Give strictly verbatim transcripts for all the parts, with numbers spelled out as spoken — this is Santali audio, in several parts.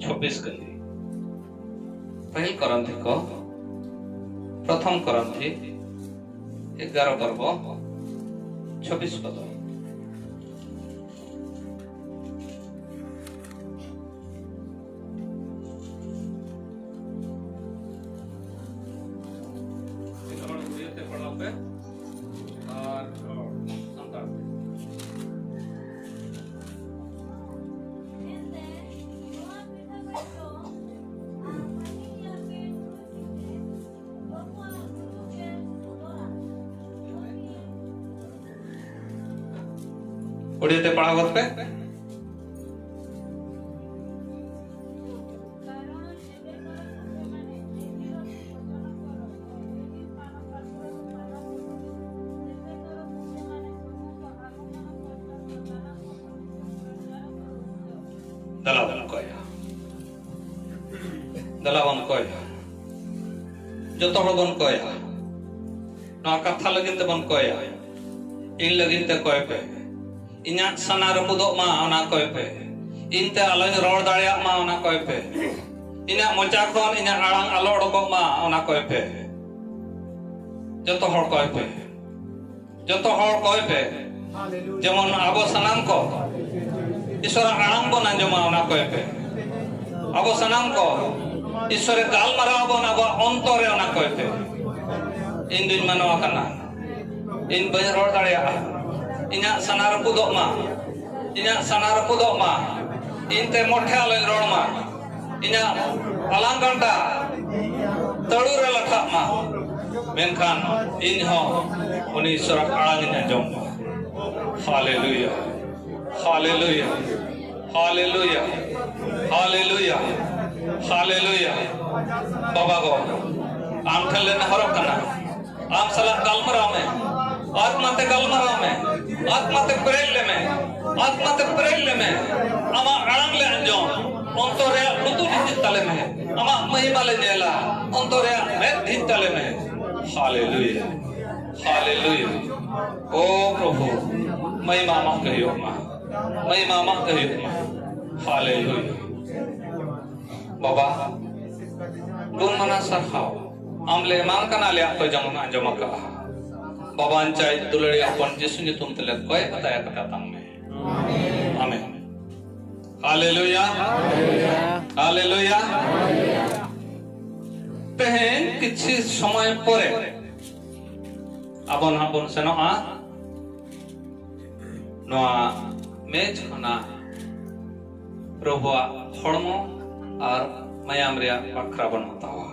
ᱪᱷᱚᱵᱵᱤᱥ ᱠᱟᱹᱞᱤ᱾ ᱯᱟᱹᱦᱤᱞ ᱠᱚᱨᱚᱱᱛᱷᱤ ᱠᱚ, ᱯᱨᱚᱛᱷᱚᱢ ᱠᱚᱨᱚᱱᱛᱷᱤ, ᱮᱜᱟᱨᱚ ᱯᱚᱨᱵᱚ, ᱪᱷᱚᱵᱵᱤᱥ ᱯᱚᱫᱚ᱾ ᱡᱚᱛᱚ ᱦᱚᱲ ᱩᱲᱤᱭᱟᱹ ᱛᱮ ᱯᱟᱲᱦᱟᱣ ᱯᱮ ᱟᱨ ᱥᱟᱱᱛᱟᱲ ᱛᱮ᱾ ᱩᱲᱤᱭᱟᱹ ᱛᱮ ᱯᱟᱲᱦᱟᱣ ᱜᱚᱫ ᱯᱮ᱾ ᱫᱮᱞᱟ ᱵᱚᱱ ᱠᱚᱭᱟ᱾ ᱫᱮᱞᱟ ᱵᱚᱱ ᱠᱚᱭᱟ᱾ ᱡᱚᱛᱚ ᱦᱚᱲ ᱵᱚᱱ ᱠᱚᱭᱟ᱾ ᱱᱚᱣᱟ ᱠᱟᱛᱷᱟ ᱞᱟᱹᱜᱤᱫ ᱛᱮᱵᱚᱱ ᱠᱚᱭᱟ᱾ ᱤᱧ ᱞᱟᱹᱜᱤᱫ ᱛᱮ ᱠᱚᱭ ᱯᱮ᱾ ᱤᱧᱟᱹᱜ ᱥᱟᱱᱟ ᱨᱟᱹᱯᱩᱫᱚᱜ ᱢᱟ, ᱚᱱᱟ ᱠᱚᱭ ᱯᱮ᱾ ᱤᱧ ᱛᱮ ᱟᱞᱚᱧ ᱨᱚᱲ ᱫᱟᱲᱮᱭᱟᱜ ᱢᱟ, ᱚᱱᱟ ᱠᱚᱭ ᱯᱮ᱾ ᱤᱧᱟᱹᱜ ᱢᱚᱪᱟ ᱠᱷᱚᱱ ᱤᱧᱟᱹᱜ ᱟᱲᱟᱝ ᱟᱞᱚ ᱚᱰᱚᱠᱚᱜ ᱢᱟ, ᱚᱱᱟ ᱠᱚᱭ ᱯᱮ᱾ ᱡᱚᱛᱚ ᱦᱚᱲ ᱠᱚᱭ ᱯᱮ᱾ ᱡᱚᱛᱚ ᱦᱚᱲ ᱠᱚᱭ ᱯᱮ᱾ ᱡᱮᱢᱚᱱ ᱟᱵᱚ ᱥᱟᱱᱟᱢ ᱠᱚ ᱤᱥᱚᱨᱟᱜ ᱟᱲᱟᱝ ᱵᱚᱱ ᱟᱸᱡᱚᱢᱟ, ᱚᱱᱟ ᱠᱚᱭ ᱯᱮ᱾ ᱟᱵᱚ ᱥᱟᱱᱟᱢ ᱠᱚ ᱤᱥᱚᱨᱮ ᱜᱟᱞᱢᱟᱨᱟᱣ ᱵᱚᱱ ᱟᱵᱚᱣᱟᱜ ᱚᱱᱛᱚᱨ ᱨᱮ, ᱚᱱᱟ ᱠᱚᱭ ᱯᱮ᱾ ᱤᱧ ᱫᱩᱧ ᱢᱟᱱᱣᱟ ᱠᱟᱱᱟ, ᱤᱧ ᱵᱟᱹᱧ ᱨᱚᱲ ᱫᱟᱲᱮᱭᱟᱜᱼᱟ, ᱤᱧᱟᱹᱜ ᱥᱟᱱᱟ ᱨᱟᱹᱯᱩᱫᱚᱜ ᱢᱟ, ᱤᱧᱟᱹᱜ ᱥᱟᱱᱟ ᱨᱟᱹᱯᱩᱫᱚᱜ ᱢᱟ, ᱤᱧ ᱛᱮ ᱢᱚᱴᱷᱮ ᱟᱞᱚᱧ ᱨᱚᱲ ᱢᱟ, ᱤᱧᱟᱹᱜ ᱟᱞᱟᱝ ᱜᱟᱱᱰᱟ ᱛᱟᱹᱲᱩ ᱨᱮ ᱞᱟᱴᱷᱟᱜ ᱢᱟ, ᱢᱮᱱᱠᱷᱟᱱ ᱤᱧ ᱦᱚᱸ ᱩᱱᱤ ᱤᱥᱚᱨᱟᱜ ᱟᱲᱟᱝ ᱤᱧ ᱟᱸᱡᱚᱢ ᱢᱟ᱾ ᱦᱟᱞᱮᱞᱩᱭᱟ, ᱦᱟᱞᱮᱞᱩᱭᱟ, ᱦᱟᱞᱮᱞᱩᱭᱟ, ᱦᱟᱞᱮᱞᱩᱭᱟ, ᱦᱟᱞᱮᱞᱩᱭᱟ᱾ ᱵᱟᱵᱟ ᱜᱚ, ᱟᱢ ᱴᱷᱮᱱ ᱞᱮ ᱱᱮᱦᱚᱨᱚᱜ ᱠᱟᱱᱟ, ᱟᱢ ᱥᱟᱞᱟᱜ ᱜᱟᱞᱢᱟᱨᱟᱣ ᱢᱮ, ᱟᱛᱢᱟ ᱛᱮ ᱜᱟᱞᱢᱟᱨᱟᱣ ᱢᱮ, ᱟᱛᱢᱟ ᱛᱮ ᱯᱮᱨᱮᱡ ᱞᱮᱢᱮ, ᱟᱛᱢᱟ ᱛᱮ ᱯᱮᱨᱮᱡ ᱞᱮᱢᱮ᱾ ᱟᱢᱟᱜ ᱟᱲᱟᱝ ᱞᱮ ᱟᱸᱡᱚᱢ, ᱚᱱᱛᱚᱨ ᱨᱮᱭᱟᱜ ᱞᱩᱛᱩᱨ ᱡᱷᱤᱡ ᱛᱟᱞᱮ ᱢᱮ, ᱟᱢᱟᱜ ᱢᱚᱦᱤᱢᱟ ᱞᱮ ᱧᱮᱞᱟ, ᱚᱱᱛᱚᱨ ᱨᱮᱭᱟᱜ ᱢᱮᱫ ᱡᱷᱤᱡ ᱛᱟᱞᱮ ᱢᱮ᱾ ᱦᱟᱞᱮᱞᱩᱭᱟ, ᱦᱟᱞᱮᱞᱩᱭᱟ᱾ ᱳ ᱯᱨᱚᱵᱷᱩ, ᱢᱚᱦᱤᱢᱟ ᱟᱢᱟᱜ ᱜᱮ ᱦᱩᱭᱩᱜ ᱢᱟ, ᱢᱚᱦᱤᱢᱟ ᱟᱢᱟᱜ ᱜᱮ ᱦᱩᱭᱩᱜ ᱢᱟ᱾ ᱦᱟᱞᱮᱞᱩᱭᱟ᱾ ᱵᱟᱵᱟ, ᱜᱩᱱ ᱢᱟᱱᱟ ᱥᱟᱨᱦᱟᱣ᱾ ᱟᱢ ᱞᱮ ᱮᱢᱟᱢ ᱠᱟᱱᱟ, ᱟᱞᱮᱭᱟᱜ ᱠᱚᱭ ᱡᱮᱢᱚᱱ ᱟᱸᱡᱚᱢ ᱟᱠᱟᱜᱼᱟ᱾ ᱵᱟᱵᱟ, ᱟᱧᱪᱟᱭ ᱫᱩᱞᱟᱹᱲᱤᱭᱟᱹ ᱦᱚᱯᱚᱱ ᱡᱤᱥᱩ ᱧᱩᱛᱩᱢ ᱛᱮᱞᱮ ᱠᱚᱭ ᱠᱟᱛᱟᱭᱟ, ᱠᱟᱛᱟ ᱛᱟᱝ ᱢᱮ᱾ ᱟᱢᱮᱱ᱾ ᱦᱟᱞᱮᱞᱩᱭᱟ᱾ ᱦᱟᱞᱮᱞᱩᱭᱟ᱾ ᱛᱮᱦᱮᱧ ᱠᱤᱪᱷᱤ ᱥᱚᱢᱚᱭ ᱯᱚᱨᱮ ᱟᱵᱚ ᱱᱟᱦᱟᱜ ᱵᱚᱱ ᱥᱮᱱᱚᱜᱼᱟ ᱱᱚᱣᱟ ᱢᱮᱪ ᱠᱷᱚᱱᱟᱜ ᱯᱨᱚᱵᱷᱩᱣᱟᱜ ᱦᱚᱲᱢᱚ ᱟᱨ ᱢᱟᱭᱟᱢ ᱨᱮᱭᱟᱜ ᱵᱟᱠᱷᱨᱟ ᱵᱚᱱ ᱦᱟᱛᱟᱣᱟ᱾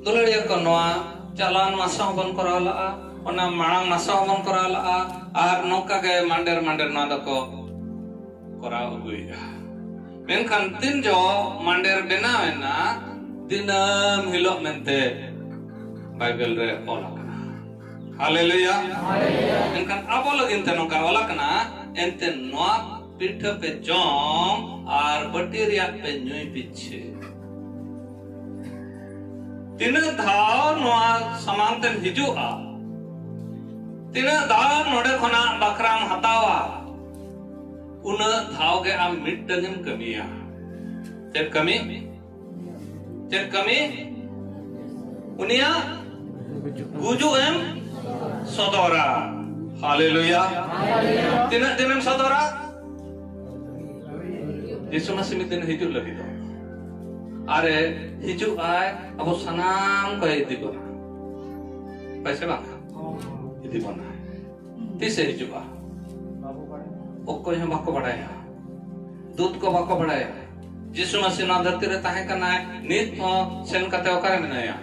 ᱫᱩᱞᱟᱹᱲᱤᱭᱟᱹ ᱠᱚ, ᱱᱚᱣᱟ ᱪᱟᱞᱟᱣ ᱢᱟᱥ ᱦᱚᱸᱵᱚᱱ ᱠᱚᱨᱟᱣ ᱞᱟᱜᱼᱟ, ᱚᱱᱟ ᱢᱟᱲᱟᱝ ᱢᱟᱥ ᱦᱚᱸᱵᱚᱱ ᱠᱚᱨᱟᱣ ᱞᱟᱜᱼᱟ, ᱟᱨ ᱱᱚᱝᱠᱟ ᱜᱮ ᱢᱟᱱᱰᱮᱨ ᱢᱟᱱᱰᱮᱨ ᱱᱚᱣᱟ ᱫᱚᱠᱚ ᱠᱚᱨᱟᱣ ᱟᱹᱜᱩᱭᱮᱫᱼᱟ᱾ ᱢᱮᱱᱠᱷᱟᱱ ᱛᱤᱱ ᱡᱚ ᱢᱟᱱᱰᱮᱨ ᱵᱮᱱᱟᱣ ᱮᱱᱟ, ᱫᱤᱱᱟᱹᱢ ᱦᱤᱞᱳᱜ ᱢᱮᱱᱛᱮ ᱵᱟᱭᱵᱮᱞ ᱨᱮ ᱚᱞ ᱟᱠᱟᱱᱟ᱾ ᱦᱟᱞᱮᱞᱩᱭᱟ᱾ ᱢᱮᱱᱠᱷᱟᱱ ᱟᱵᱚ ᱞᱟᱹᱜᱤᱫ ᱛᱮ ᱱᱚᱝᱠᱟ ᱚᱞ ᱟᱠᱟᱱᱟ, ᱮᱱᱛᱮ ᱱᱚᱣᱟ ᱯᱤᱴᱷᱟᱹ ᱯᱮ ᱡᱚᱢ ᱟᱨ ᱵᱟᱹᱴᱤ ᱨᱮᱭᱟᱜ ᱯᱮ ᱧᱩᱭ ᱯᱤᱪᱷᱮ᱾ ᱛᱤᱱᱟᱹᱜ ᱫᱷᱟᱣ ᱱᱚᱣᱟ ᱥᱟᱢᱟᱝ ᱛᱮᱢ ᱦᱤᱡᱩᱜᱼᱟ, ᱛᱤᱱᱟᱹᱜ ᱫᱷᱟᱣ ᱱᱚᱰᱮ ᱠᱷᱚᱱᱟᱜ ᱵᱟᱠᱷᱨᱟᱢ ᱦᱟᱛᱟᱣᱟ, ᱩᱱᱟᱹᱜ ᱫᱷᱟᱣ ᱜᱮ ᱟᱢ ᱢᱤᱫᱴᱟᱝ ᱮᱢ ᱠᱟᱹᱢᱤᱭᱟ᱾ ᱪᱮᱫ ᱠᱟᱹᱢᱤ? ᱪᱮᱫ ᱠᱟᱹᱢᱤ? ᱩᱱᱤᱭᱟᱜ ᱜᱩᱡᱩᱜ ᱮᱢ ᱥᱚᱫᱚᱨᱟ᱾ ᱦᱟᱞᱮᱞᱩᱭᱟ᱾ ᱛᱤᱱᱟᱹᱜ ᱫᱤᱱ ᱮᱢ ᱥᱚᱫᱚᱨᱟ? ᱡᱤᱥᱩ ᱢᱟᱥᱤ ᱢᱤᱫ ᱫᱤᱱ ᱦᱤᱡᱩᱜ ᱞᱟᱹᱜᱤᱫᱚᱜ᱾ ᱟᱨᱮ ᱦᱤᱡᱩᱜ ᱟᱭ, ᱟᱵᱚ ᱥᱟᱱᱟᱢ ᱠᱚᱭ ᱤᱫᱤ ᱵᱚᱱᱟ᱾ ᱦᱳᱭ ᱥᱮ ᱵᱟᱝ? ᱤᱫᱤ ᱵᱚᱱᱟ᱾ ᱛᱤᱥᱮ ᱦᱤᱡᱩᱜᱼᱟ? ᱚᱠᱚᱭ ᱦᱚᱸ ᱵᱟᱠᱚ ᱵᱟᱲᱟᱭᱟ᱾ ᱫᱩᱛ ᱠᱚ ᱵᱟᱠᱚ ᱵᱟᱲᱟᱭᱟ᱾ ᱡᱤᱥᱩ ᱢᱟᱥᱤ ᱱᱚᱣᱟ ᱫᱷᱟᱹᱨᱛᱤ ᱨᱮ ᱛᱟᱦᱮᱸ ᱠᱟᱱᱟᱭ, ᱱᱤᱛ ᱦᱚᱸ ᱥᱮᱱ ᱠᱟᱛᱮ ᱚᱠᱟᱨᱮ ᱢᱮᱱᱟᱭᱟ?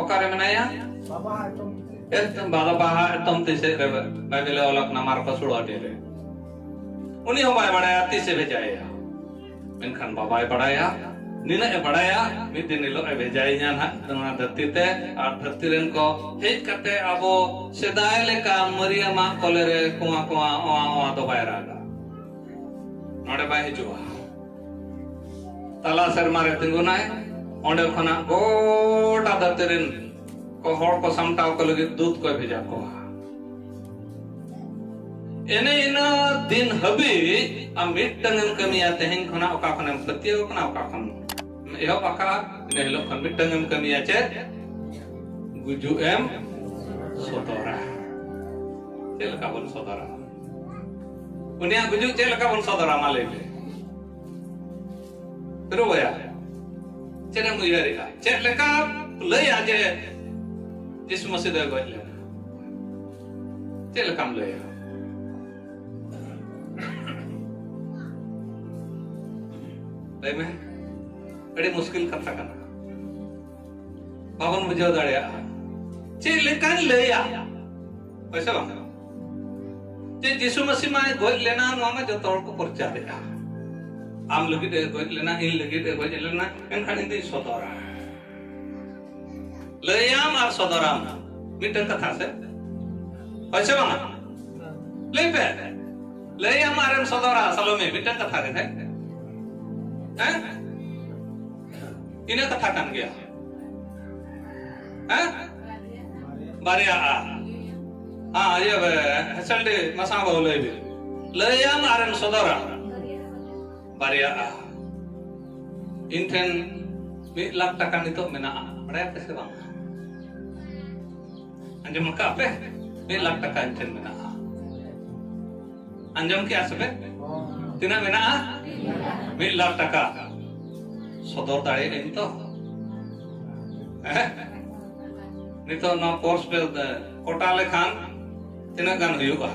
ᱚᱠᱟᱨᱮ ᱢᱮᱱᱟᱭᱟ? ᱮᱛᱚᱢ, ᱵᱟᱵᱟ ᱵᱟᱦᱟ ᱮᱛᱚᱢ ᱛᱤ ᱥᱮᱫ ᱨᱮ ᱵᱟᱭᱵᱮᱞ ᱮ ᱚᱞ ᱟᱠᱟᱱᱟ, ᱢᱟᱨᱠᱚᱥ ᱥᱳᱲᱟ ᱨᱮ᱾ ᱩᱱᱤ ᱦᱚᱸ ᱵᱟᱭ ᱵᱟᱲᱟᱭᱟ ᱛᱤᱥᱮ ᱵᱷᱮᱡᱟᱭᱮᱭᱟ᱾ ᱢᱮᱱᱠᱷᱟᱱ ᱵᱟᱵᱟᱭ ᱵᱟᱲᱟᱭᱟ, ᱱᱤᱱᱟᱹᱜ ᱮ ᱵᱟᱲᱟᱭᱟ, ᱢᱤᱫ ᱫᱤᱱ ᱦᱤᱞᱳᱜ ᱮ ᱵᱷᱮᱡᱟᱭᱤᱧᱟ ᱱᱟᱦᱟᱜ ᱱᱚᱣᱟ ᱫᱷᱟᱹᱨᱛᱤ ᱛᱮ᱾ ᱟᱨ ᱫᱷᱟᱹᱨᱛᱤ ᱨᱮᱱ ᱠᱚ ᱦᱮᱡ ᱠᱟᱛᱮ ᱟᱵᱚ ᱥᱮᱫᱟᱭ ᱞᱮᱠᱟ ᱢᱟᱹᱨᱤᱭᱟᱢᱟᱜ ᱠᱚᱞᱮ ᱨᱮ ᱠᱚᱣᱟ ᱠᱚᱣᱟ ᱚᱣᱟ ᱚᱣᱟ ᱫᱚ ᱵᱟᱭ ᱨᱟᱜᱟ᱾ ᱱᱚᱰᱮ ᱵᱟᱭ ᱦᱤᱡᱩᱜᱼᱟ᱾ ᱛᱟᱞᱟ ᱥᱮᱨᱢᱟ ᱨᱮ ᱛᱤᱸᱜᱩᱱᱟᱭ, ᱚᱸᱰᱮ ᱠᱷᱚᱱᱟᱜ ᱜᱚᱴᱟ ᱫᱷᱟᱹᱨᱛᱤ ᱨᱮᱱ ᱠᱚ ᱦᱚᱲ ᱠᱚ ᱥᱟᱢᱴᱟᱣ ᱠᱚ ᱞᱟᱹᱜᱤᱫ ᱫᱩᱛ ᱠᱚᱭ ᱵᱷᱮᱡᱟ ᱠᱚᱣᱟ᱾ ᱮᱱᱮ ᱤᱱᱟᱹ ᱫᱤᱱ ᱦᱟᱹᱵᱤᱡ ᱟᱢ ᱢᱤᱫᱴᱟᱝ ᱮᱢ ᱠᱟᱹᱢᱤᱭᱟ, ᱛᱮᱦᱮᱧ ᱠᱷᱚᱱᱟᱜ ᱚᱠᱟ ᱠᱷᱚᱱᱮᱢ ᱯᱟᱹᱛᱭᱟᱹᱣ ᱠᱟᱱᱟ, ᱚᱠᱟ ᱠᱷᱚᱱ ᱮᱦᱚᱵ ᱟᱠᱟᱫ, ᱤᱱᱟᱹ ᱦᱤᱞᱳᱜ ᱠᱷᱚᱱ ᱢᱤᱫᱴᱟᱝ ᱮᱢ ᱠᱟᱹᱢᱤᱭᱟ᱾ ᱪᱮᱫ? ᱜᱩᱡᱩᱜ ᱮᱢ ᱥᱚᱫᱚᱨᱟ᱾ ᱪᱮᱫ ᱞᱮᱠᱟ ᱵᱚᱱ ᱥᱚᱫᱚᱨᱟ? ᱩᱱᱤᱭᱟᱜ ᱜᱩᱡᱩᱜ ᱪᱮᱫ ᱞᱮᱠᱟ ᱵᱚᱱ ᱥᱚᱫᱚᱨᱟ, ᱢᱟ ᱞᱟᱹᱭ ᱢᱮ᱾ ᱨᱩᱣᱟᱹᱭᱟ᱾ ᱪᱮᱫ ᱮᱢ ᱩᱭᱦᱟᱹᱨᱮᱜᱼᱟ? ᱪᱮᱫ ᱞᱮᱠᱟ ᱞᱟᱹᱭᱟ ᱡᱮ ᱡᱤᱥᱩ ᱢᱟᱹᱥᱤ ᱫᱚᱭ ᱜᱚᱡ ᱞᱮᱱᱟ? ᱪᱮᱫ ᱞᱮᱠᱟᱢ ᱞᱟᱹᱭᱟ? ᱞᱟᱹᱭ ᱢᱮ᱾ ᱟᱹᱰᱤ ᱢᱩᱥᱠᱤᱞ ᱠᱟᱛᱷᱟ ᱠᱟᱱᱟ, ᱵᱟᱵᱚᱱ ᱵᱩᱡᱷᱟᱹᱣ ᱫᱟᱲᱮᱭᱟᱜᱼᱟ᱾ ᱪᱮᱫ ᱞᱮᱠᱟᱧ ᱞᱟᱹᱭᱟ? ᱦᱳᱭ ᱥᱮ ᱵᱟᱝ? ᱡᱮ ᱡᱤᱥᱩ ᱢᱟᱹᱥᱤ ᱢᱟᱭ ᱜᱚᱡ ᱞᱮᱱᱟ, ᱱᱚᱣᱟ ᱢᱟ ᱡᱚᱛᱚ ᱦᱚᱲ ᱠᱚ ᱯᱨᱚᱪᱟᱨᱮᱜᱼᱟ᱾ ᱟᱢ ᱞᱟᱹᱜᱤᱫ ᱮ ᱜᱚᱡ ᱞᱮᱱᱟ, ᱤᱧ ᱞᱟᱹᱜᱤᱫ ᱮ ᱜᱚᱡ ᱞᱮᱱᱟ, ᱮᱱᱠᱷᱟᱱ ᱤᱧ ᱫᱩᱧ ᱥᱚᱫᱚᱨᱟ᱾ ᱞᱟᱹᱭᱟᱢ ᱟᱨ ᱥᱚᱫᱚᱨᱟᱢ, ᱢᱤᱫᱴᱟᱝ ᱠᱟᱛᱷᱟ ᱥᱮ? ᱦᱳᱭ ᱥᱮ ᱵᱟᱝᱟ? ᱞᱟᱹᱭ ᱯᱮ᱾ ᱞᱟᱹᱭᱟᱢ ᱟᱨᱮᱢ ᱥᱚᱫᱚᱨᱟ, ᱥᱟᱞᱚᱢᱤ, ᱢᱤᱫᱴᱟᱝ ᱠᱟᱛᱷᱟ ᱜᱮ ᱥᱮ? ᱦᱮᱸ? ᱤᱱᱟᱹ ᱠᱟᱛᱷᱟ ᱠᱟᱱ ᱜᱮᱭᱟ᱾ ᱦᱮᱸ? ᱵᱟᱨᱭᱟᱜᱼᱟ᱾ ᱦᱮᱸ, ᱤᱭᱟᱹ, ᱦᱮᱥᱮᱞᱰᱤ ᱢᱟᱥᱟ ᱵᱟᱹᱵᱩ, ᱞᱟᱹᱭ ᱵᱤᱱ᱾ ᱞᱟᱹᱭᱟᱢ ᱟᱨᱮᱢ ᱥᱚᱫᱚᱨᱟ, ᱵᱟᱨᱭᱟᱜᱼᱟ᱾ ᱤᱧ ᱴᱷᱮᱱ ᱢᱤᱫ ᱞᱟᱠᱷ ᱴᱟᱠᱟ ᱱᱤᱛᱚᱜ ᱢᱮᱱᱟᱜᱼᱟ, ᱵᱟᱲᱟᱭᱟᱯᱮ ᱥᱮ ᱵᱟᱝ? ᱟᱸᱡᱚᱢ ᱟᱠᱟᱫ ᱯᱮ? ᱢᱤᱫ ᱞᱟᱠᱷ ᱴᱟᱠᱟ ᱤᱧ ᱴᱷᱮᱱ ᱢᱮᱱᱟᱜᱼᱟ᱾ ᱟᱸᱡᱚᱢ ᱠᱮᱜᱼᱟ ᱥᱮ ᱯᱮ? ᱛᱤᱱᱟᱹᱜ ᱢᱮᱱᱟᱜᱼᱟ? ᱢᱤᱫ ᱞᱟᱠᱷ ᱴᱟᱠᱟ᱾ ᱥᱚᱫᱚᱨ ᱫᱟᱲᱮᱭᱟᱜ ᱟᱹᱧ ᱛᱚ? ᱦᱮᱸ? ᱱᱤᱛᱚᱜ ᱱᱚᱣᱟ ᱠᱳᱨᱥ ᱯᱮ ᱠᱚᱴᱟ ᱞᱮᱠᱷᱟᱱ ᱛᱤᱱᱟᱹᱜ ᱜᱟᱱ ᱦᱩᱭᱩᱜᱼᱟ?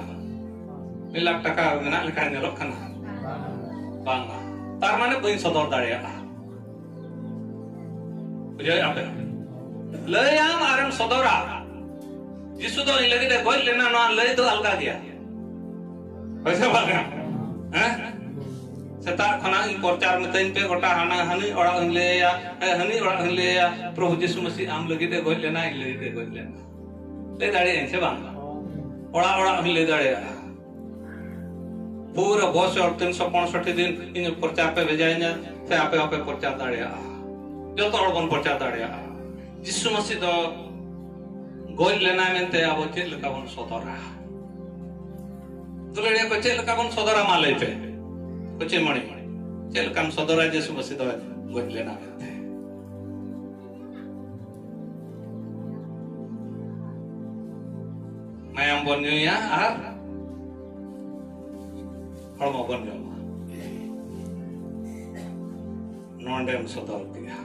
ᱢᱤᱫ ᱞᱟᱠᱷ ᱴᱟᱠᱟ ᱢᱮᱱᱟᱜ ᱞᱮᱠᱟ ᱧᱮᱞᱚᱜ ᱠᱟᱱᱟ᱾ ᱵᱟᱝᱟ᱾ ᱛᱟᱨ ᱢᱟᱱᱮ ᱵᱟᱹᱧ ᱥᱚᱫᱚᱨ ᱫᱟᱲᱮᱭᱟᱜᱼᱟ᱾ ᱵᱩᱡᱷᱟᱹᱣᱮᱫᱼᱟ ᱯᱮ? ᱞᱟᱹᱭᱟᱢ ᱟᱨᱮᱢ ᱥᱚᱫᱚᱨᱟ᱾ ᱡᱤᱥᱩ ᱫᱚ ᱤᱧ ᱞᱟᱹᱜᱤᱫ ᱮ ᱜᱚᱡ ᱞᱮᱱᱟ, ᱱᱚᱣᱟ ᱞᱟᱹᱭ ᱫᱚ ᱟᱞᱜᱟ ᱜᱮᱭᱟ᱾ ᱦᱳᱭ ᱥᱮ ᱵᱟᱝᱟ? ᱦᱮᱸ? ᱥᱮᱛᱟᱜ ᱠᱷᱚᱱᱟᱜ ᱤᱧ ᱯᱨᱚᱪᱟᱨ ᱢᱤᱛᱟᱹᱧ ᱯᱮ, ᱜᱚᱴᱟ ᱦᱟᱱᱟ ᱦᱟᱹᱱᱤ ᱚᱲᱟᱜ ᱦᱚᱸᱧ ᱞᱟᱹᱭᱟ, ᱦᱮᱸ, ᱦᱟᱹᱱᱤ ᱚᱲᱟᱜ ᱦᱚᱸᱧ ᱞᱟᱹᱭᱟ, ᱯᱨᱚᱵᱷᱩ ᱡᱤᱥᱩ ᱢᱟᱹᱥᱤ ᱟᱢ ᱞᱟᱹᱜᱤᱫ ᱮ ᱜᱚᱡ ᱞᱮᱱᱟ, ᱤᱧ ᱞᱟᱹᱜᱤᱫ ᱮ ᱜᱚᱡ ᱞᱮᱱᱟ᱾ ᱞᱟᱹᱭ ᱫᱟᱲᱮᱭᱟᱜ ᱟᱹᱧ ᱥᱮ ᱵᱟᱝ? ᱚᱲᱟᱜ ᱚᱲᱟᱜ ᱦᱚᱸᱧ ᱞᱟᱹᱭ ᱫᱟᱲᱮᱭᱟᱜᱼᱟ᱾ ᱯᱩᱨᱟᱹ ᱵᱚᱪᱷᱚᱨ ᱛᱤᱱᱥᱚ ᱯᱚᱸᱭᱥᱚᱴᱴᱤ ᱫᱤᱱ ᱤᱧ ᱯᱨᱚᱪᱟᱨ ᱯᱮ ᱵᱷᱮᱡᱟᱭᱤᱧᱟ, ᱥᱮ ᱟᱯᱮ ᱦᱚᱸᱯᱮ ᱯᱨᱚᱪᱟᱨ ᱫᱟᱲᱮᱭᱟᱜᱼᱟ᱾ ᱡᱚᱛᱚ ᱦᱚᱲ ᱵᱚᱱ ᱯᱨᱚᱪᱟᱨ ᱫᱟᱲᱮᱭᱟᱜᱼᱟ᱾ ᱡᱤᱥᱩ ᱢᱟᱹᱥᱤ ᱫᱚ ᱜᱚᱡ ᱞᱮᱱᱟᱭ ᱢᱮᱱᱛᱮ ᱟᱵᱚ ᱪᱮᱫ ᱞᱮᱠᱟ ᱵᱚᱱ ᱥᱚᱫᱚᱨᱟ? ᱫᱩᱞᱟᱹᱲᱤᱭᱟᱹ ᱠᱚ, ᱪᱮᱫ ᱞᱮᱠᱟ ᱵᱚᱱ ᱥᱚᱫᱚᱨᱟ? ᱢᱟ ᱞᱟᱹᱭ ᱯᱮ᱾ ᱠᱚᱪᱮ ᱢᱚᱬᱮ, ᱪᱮᱫ ᱞᱮᱠᱟᱢ ᱥᱚᱫᱚᱨᱟ ᱡᱤᱥᱩ ᱢᱟᱹᱥᱤ ᱫᱚ ᱜᱚᱡ ᱞᱮᱱᱟ ᱢᱮᱱᱛᱮ? ᱢᱟᱭᱟᱢ ᱵᱚᱱ ᱧᱩᱭᱟ ᱟᱨ ᱦᱚᱲᱢᱚ ᱵᱚᱱ ᱡᱚᱢᱟ᱾ ᱱᱚᱰᱮᱢ ᱥᱚᱫᱚᱨ ᱠᱮᱜᱼᱟ,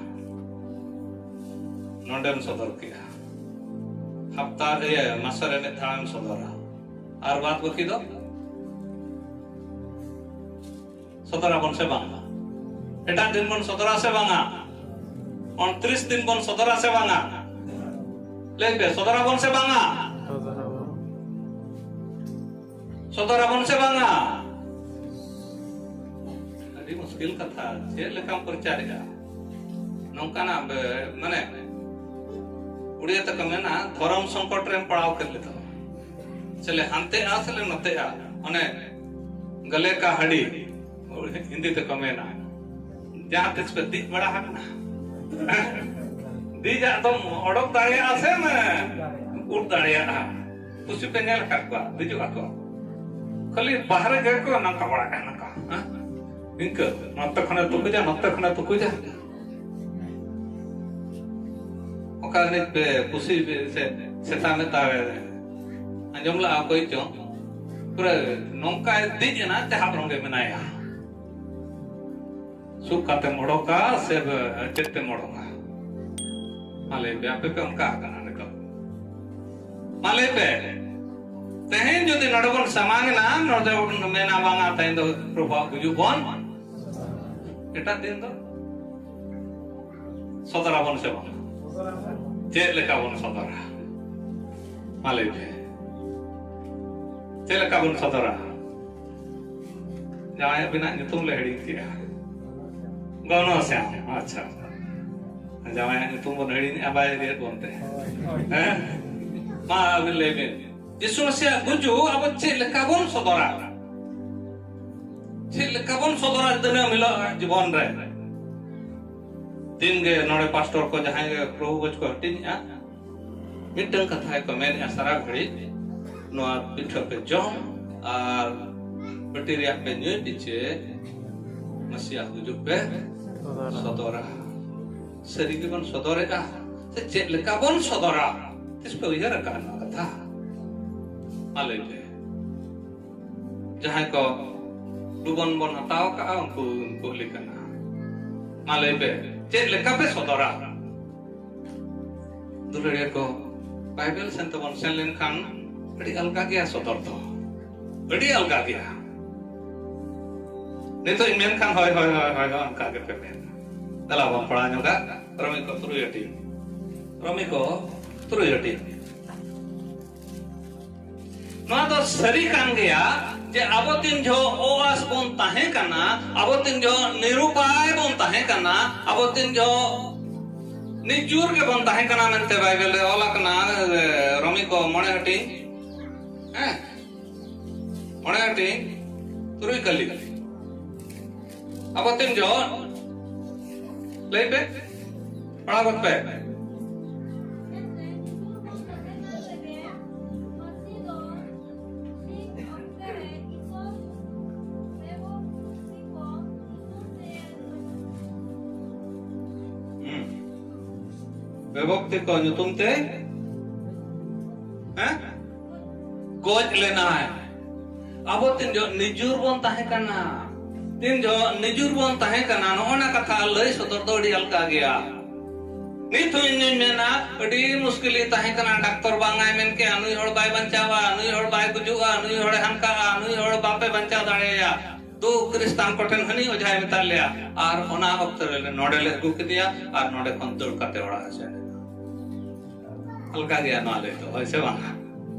ᱱᱚᱰᱮᱢ ᱥᱚᱫᱚᱨ ᱠᱮᱜᱼᱟ, ᱦᱟᱯᱛᱟ ᱨᱮ, ᱢᱟᱥᱮ ᱨᱮ ᱢᱤᱫ ᱫᱷᱟᱣᱮᱢ ᱥᱚᱫᱚᱨᱟ, ᱟᱨ ᱵᱟᱫ ᱵᱟᱹᱠᱤ ᱫᱚ ᱥᱚᱫᱚᱨᱟᱵᱚᱱ ᱥᱮ ᱵᱟᱝᱟ? ᱮᱴᱟᱜ ᱫᱤᱱ ᱵᱚᱱ ᱥᱚᱫᱚᱨᱟ ᱥᱮ ᱵᱟᱝᱟ? ᱩᱱᱛᱨᱤᱥ ᱫᱤᱱ ᱵᱚᱱ ᱥᱚᱫᱚᱨᱟ ᱥᱮ ᱵᱟᱝᱟ? ᱞᱟᱹᱭ ᱯᱮ, ᱥᱚᱫᱚᱨᱟᱵᱚᱱ ᱥᱮ ᱵᱟᱝᱟ? ᱥᱚᱫᱚᱨᱟᱵᱚᱱ ᱥᱮ ᱵᱟᱝᱟ? ᱟᱹᱰᱤ ᱢᱩᱥᱠᱤᱞ ᱠᱟᱛᱷᱟ, ᱪᱮᱫ ᱞᱮᱠᱟᱢ ᱯᱨᱚᱪᱟᱨᱮᱜᱼᱟ? ᱱᱚᱝᱠᱟᱱᱟᱜ ᱵᱮ-, ᱢᱟᱱᱮ, ᱩᱲᱤᱭᱟ ᱛᱮᱠᱚ ᱢᱮᱱᱟ, ᱫᱷᱚᱨᱚᱢ ᱥᱚᱝᱠᱚᱴ ᱨᱮᱢ ᱯᱟᱲᱟᱣ ᱠᱮᱫ ᱞᱮᱫᱚ᱾ ᱥᱮᱞᱮ ᱦᱟᱱᱛᱮᱜᱼᱟ, ᱥᱮᱞᱮ ᱱᱚᱛᱮᱜᱼᱟ᱾ ᱚᱱᱮ ᱜᱟᱞᱮ ᱠᱟ ᱦᱟᱹᱰᱤ, ᱦᱤᱱᱫᱤ ᱛᱮᱠᱚ ᱢᱮᱱᱟ, ᱡᱟᱦᱟᱸ ᱛᱤᱥ ᱯᱮ ᱫᱤᱡ ᱵᱟᱲᱟ ᱟᱠᱟᱱᱟ? ᱫᱤᱡᱟᱜ ᱫᱚᱢ ᱚᱰᱚᱠ ᱫᱟᱲᱮᱭᱟᱜᱼᱟ ᱥᱮᱢ ᱩᱰ ᱫᱟᱲᱮᱭᱟᱜᱼᱟ? ᱠᱩᱥᱤ ᱯᱮ ᱧᱮᱞ ᱟᱠᱟᱫ ᱠᱚᱣᱟ ᱫᱮᱡᱚᱜ ᱟᱠᱚ, ᱠᱷᱟᱹᱞᱤ ᱵᱟᱦᱨᱮ ᱜᱮ ᱠᱚ ᱱᱚᱝᱠᱟ ᱵᱟᱲᱟ ᱠᱟᱜᱼᱟ, ᱱᱚᱝᱠᱟ, ᱦᱮᱸ? ᱱᱤᱝᱠᱟᱹ ᱱᱚᱛᱮ ᱠᱷᱚᱱᱮ ᱛᱩᱠᱩᱡᱟ, ᱱᱚᱛᱮ ᱠᱷᱚᱱᱮ ᱛᱩᱠᱩᱡᱟ᱾ ᱚᱠᱟ ᱨᱤᱱᱤᱡ ᱯᱮ ᱠᱩᱥᱤ ᱯᱮ ᱥᱮ ᱥᱮᱛᱟ ᱢᱮᱛᱟ ᱟᱸᱡᱚᱢ ᱞᱟᱜᱼᱟ ᱚᱠᱚᱭ ᱪᱚᱝ, ᱯᱩᱨᱟᱹ ᱱᱚᱝᱠᱟᱭ ᱫᱮᱡ ᱮᱱᱟ, ᱪᱟᱦᱟᱵ ᱨᱚᱝᱜᱮ ᱢᱮᱱᱟᱭᱟ᱾ ᱥᱩᱠ ᱠᱟᱛᱮᱢ ᱚᱰᱚᱠᱟ ᱥᱮ ᱪᱮᱫ ᱛᱮᱢ ᱚᱰᱚᱠᱟ? ᱢᱟ ᱞᱟᱹᱭ ᱯᱮ, ᱟᱯᱮ ᱯᱮ ᱚᱱᱠᱟ ᱟᱠᱟᱱᱟ ᱱᱤᱛᱚᱜ? ᱢᱟ ᱞᱟᱹᱭ ᱯᱮ, ᱛᱮᱦᱮᱧ ᱡᱩᱫᱤ ᱱᱚᱰᱮ ᱵᱚᱱ ᱥᱟᱢᱟᱝ ᱮᱱᱟ, ᱱᱚᱰᱮ ᱵᱚᱱ ᱢᱮᱱᱟ, "ᱵᱟᱝᱟ, ᱛᱮᱦᱮᱧ ᱫᱚ ᱯᱨᱚᱵᱷᱩᱣᱟᱜ ᱜᱩᱡᱩᱜ ᱵᱚᱱ", ᱮᱴᱟᱜ ᱫᱤᱱ ᱫᱚ ᱥᱚᱫᱚᱨᱟᱵᱚᱱ ᱥᱮ ᱵᱟᱝ? ᱪᱮᱫ ᱞᱮᱠᱟ ᱵᱚᱱ ᱥᱚᱫᱚᱨᱟ? ᱢᱟ ᱞᱟᱹᱭ ᱯᱮ, ᱪᱮᱫ ᱞᱮᱠᱟ ᱵᱚᱱ ᱥᱚᱫᱚᱨᱟ? ᱡᱟᱶᱟᱭ ᱟᱵᱤᱱᱟᱜ ᱧᱩᱛᱩᱢ ᱞᱮ ᱦᱤᱲᱤᱧ ᱠᱮᱜᱼᱟ᱾ ᱜᱚᱱᱚᱥᱭᱟᱢ, ᱟᱪᱪᱷᱟ᱾ ᱡᱟᱶᱟᱭᱟᱜ ᱧᱩᱛᱩᱢ ᱵᱚᱱ ᱦᱤᱲᱤᱧᱮᱜᱼᱟ, ᱵᱟᱭ ᱨᱮᱫ ᱵᱚᱱ ᱛᱮ᱾ ᱦᱮᱸ? ᱢᱟ ᱟᱹᱵᱤᱱ ᱞᱟᱹᱭ ᱵᱤᱱ, ᱡᱤᱥᱩ ᱢᱟᱹᱥᱤᱭᱟᱜ ᱜᱩᱡᱩᱜ ᱟᱵᱚ ᱪᱮᱫ ᱞᱮᱠᱟ ᱵᱚᱱ ᱥᱚᱫᱚᱨᱟ? ᱪᱮᱫ ᱞᱮᱠᱟ ᱵᱚᱱ ᱥᱚᱫᱚᱨᱟ ᱫᱤᱱᱟᱹᱢ ᱦᱤᱞᱳᱜ ᱡᱤᱵᱚᱱ ᱨᱮ? ᱫᱤᱱ ᱜᱮ ᱱᱚᱰᱮ ᱯᱟᱥᱴᱚᱨ ᱠᱚ ᱡᱟᱦᱟᱸᱭ ᱜᱮ ᱯᱨᱚᱵᱷᱩ ᱵᱷᱚᱡᱽ ᱠᱚ ᱦᱟᱹᱴᱤᱧᱮᱜᱼᱟ, ᱢᱤᱫᱴᱟᱝ ᱠᱟᱛᱷᱟ ᱜᱮᱠᱚ ᱢᱮᱱᱮᱜᱼᱟ ᱥᱟᱨᱟ ᱜᱷᱟᱹᱲᱤᱡ, "ᱱᱚᱣᱟ ᱯᱤᱴᱷᱟᱹ ᱯᱮ ᱡᱚᱢ, ᱟᱨ ᱵᱟᱹᱴᱤ ᱨᱮᱭᱟᱜ ᱯᱮ ᱧᱩᱭ ᱯᱤᱪᱷᱮ ᱢᱟᱹᱥᱤᱭᱟᱜ ᱜᱩᱡᱩᱜ ᱯᱮ ᱥᱚᱫᱚᱨᱟ᱾ ᱥᱟᱹᱨᱤ ᱜᱮᱵᱚᱱ ᱥᱚᱫᱚᱨᱮᱜᱼᱟ ᱥᱮ ᱪᱮᱫ ᱞᱮᱠᱟ ᱵᱚᱱ ᱥᱚᱫᱚᱨᱟ? ᱛᱤᱥ ᱯᱮ ᱩᱭᱦᱟᱹᱨ ᱟᱠᱟᱫ ᱱᱚᱣᱟ ᱠᱟᱛᱷᱟ? ᱢᱟ ᱞᱟᱹᱭ ᱯᱮ᱾ ᱡᱟᱦᱟᱸᱭ ᱠᱚ ᱰᱩᱵᱚᱱ ᱵᱚᱱ ᱦᱟᱛᱟᱣ ᱠᱟᱜᱼᱟ, ᱩᱱᱠᱩ ᱩᱱᱠᱩ ᱞᱮ ᱠᱟᱱᱟ᱾ ᱢᱟ ᱞᱟᱹᱭ ᱯᱮ, ᱪᱮᱫ ᱞᱮᱠᱟ ᱯᱮ ᱥᱚᱫᱚᱨᱟ? ᱫᱩᱞᱟᱹᱲᱤᱭᱟᱹ ᱠᱚ, ᱵᱟᱭᱵᱮᱞ ᱥᱮᱱ ᱛᱮᱵᱚᱱ ᱥᱮᱱ ᱞᱮᱱᱠᱷᱟᱱ ᱟᱹᱰᱤ ᱟᱞᱜᱟ ᱜᱮᱭᱟ ᱥᱚᱫᱚᱨ ᱫᱚ, ᱟᱹᱰᱤ ᱟᱞᱜᱟ ᱜᱮᱭᱟ᱾ ᱱᱤᱛᱚᱜ ᱤᱧ ᱢᱮᱱᱠᱷᱟᱱ ᱦᱳᱭ, ᱦᱳᱭ, ᱦᱳᱭ, ᱦᱳᱭ, ᱦᱳᱭ, ᱚᱱᱠᱟ ᱜᱮᱯᱮ ᱢᱮᱱᱟ᱾ ᱫᱮᱞᱟ ᱵᱚᱱ ᱯᱟᱲᱦᱟᱣ ᱧᱚᱜᱟ ᱨᱳᱢᱤ ᱠᱚ ᱛᱩᱨᱩᱭ ᱟᱹᱴᱤ, ᱨᱳᱢᱤ ᱠᱚ ᱛᱩᱨᱩᱭ ᱟᱹᱴᱤ᱾ ᱱᱚᱣᱟ ᱫᱚ ᱥᱟᱹᱨᱤ ᱠᱟᱱ ᱜᱮᱭᱟ ᱡᱮ ᱟᱵᱚ ᱛᱤᱱ ᱡᱚᱦᱚᱜ ᱚ ᱟᱥ ᱵᱚᱱ ᱛᱟᱦᱮᱸ ᱠᱟᱱᱟ, ᱟᱵᱚ ᱛᱤᱱ ᱡᱚᱦᱚᱜ ᱱᱤᱨᱩᱯᱟᱭ ᱵᱚᱱ ᱛᱟᱦᱮᱸ ᱠᱟᱱᱟ, ᱟᱵᱚ ᱛᱤᱱ ᱡᱚᱦᱚᱜ ᱱᱤᱪᱩᱨ ᱜᱮᱵᱚᱱ ᱛᱟᱦᱮᱸ ᱠᱟᱱᱟ ᱢᱮᱱᱛᱮ ᱵᱟᱭᱵᱮᱞ ᱨᱮ ᱚᱞ ᱟᱠᱟᱱᱟ, ᱨᱳᱢᱤ ᱠᱚ ᱢᱚᱬᱮ ᱦᱟᱹᱴᱤᱧ, ᱦᱮᱸ, ᱢᱚᱬᱮ ᱦᱟᱹᱴᱤᱧ ᱛᱩᱨᱩᱭ ᱠᱟᱹᱞᱤ᱾ ᱟᱵᱚ ᱛᱤᱱ ᱡᱚᱦᱚᱜ? ᱞᱟᱹᱭ ᱯᱮ, ᱯᱟᱲᱦᱟᱣ ᱜᱚᱫ ᱯᱮ᱾ ᱦᱩᱸ᱾ ᱵᱮᱵᱚᱠᱛᱤ ᱠᱚ ᱧᱩᱛᱩᱢ ᱛᱮ, ᱦᱮᱸ? ᱜᱚᱡ ᱞᱮᱱᱟᱭ᱾ ᱟᱵᱚ ᱛᱤᱱ ᱡᱚᱦᱚᱜ ᱱᱤᱡᱩᱨ ᱵᱚᱱ ᱛᱟᱦᱮᱸ ᱠᱟᱱᱟ, ᱛᱤᱱ ᱡᱚᱦᱚᱜ ᱱᱤᱡᱩᱨ ᱵᱚᱱ ᱛᱟᱦᱮᱸ ᱠᱟᱱᱟ, ᱱᱚᱜᱼᱚ ᱱᱟ ᱠᱟᱛᱷᱟ ᱞᱟᱹᱭ ᱥᱚᱫᱚᱨ ᱫᱚ ᱟᱹᱰᱤ ᱟᱞᱜᱟ ᱜᱮᱭᱟ᱾ ᱱᱤᱛ ᱦᱚᱸ ᱤᱧ ᱫᱩᱧ ᱢᱮᱱᱟ, ᱟᱹᱰᱤ ᱢᱩᱥᱠᱤᱞᱤᱧ ᱛᱟᱦᱮᱸ ᱠᱟᱱᱟ, ᱰᱟᱠᱛᱚᱨ ᱵᱟᱝ ᱟᱭ ᱢᱮᱱ ᱠᱮᱜᱼᱟ, ᱱᱩᱭ ᱦᱚᱲ ᱵᱟᱭ ᱵᱟᱧᱪᱟᱣᱟ, ᱱᱩᱭ ᱦᱚᱲ ᱵᱟᱭ ᱜᱩᱡᱩᱜᱼᱟ, ᱱᱩᱭ ᱦᱚᱲᱮ ᱦᱟᱱᱠᱟᱜᱼᱟ, ᱱᱩᱭ ᱦᱚᱲ ᱵᱟᱯᱮ ᱵᱟᱧᱪᱟᱣ ᱫᱟᱲᱮᱭᱟᱭᱟ᱾ ᱫᱩ ᱠᱷᱨᱤᱥᱴᱟᱱ ᱠᱚᱴᱷᱮᱱ ᱦᱟᱹᱱᱤ ᱚᱡᱷᱟᱭ ᱢᱮᱛᱟᱫ ᱞᱮᱭᱟ, ᱟᱨ ᱚᱱᱟ ᱚᱠᱛᱚ ᱨᱮ ᱱᱚᱰᱮ ᱞᱮ ᱟᱹᱜᱩ ᱠᱮᱫᱮᱭᱟ, ᱟᱨ ᱱᱚᱰᱮ ᱠᱷᱚᱱ ᱫᱟᱹᱲ ᱠᱟᱛᱮ ᱚᱲᱟᱜ ᱮ ᱥᱮᱱ ᱮᱱᱟ᱾ ᱟᱞᱜᱟ ᱜᱮᱭᱟ ᱱᱚᱣᱟ ᱞᱟᱹᱭ ᱫᱚ, ᱦᱳᱭ ᱥᱮ ᱵᱟᱝ?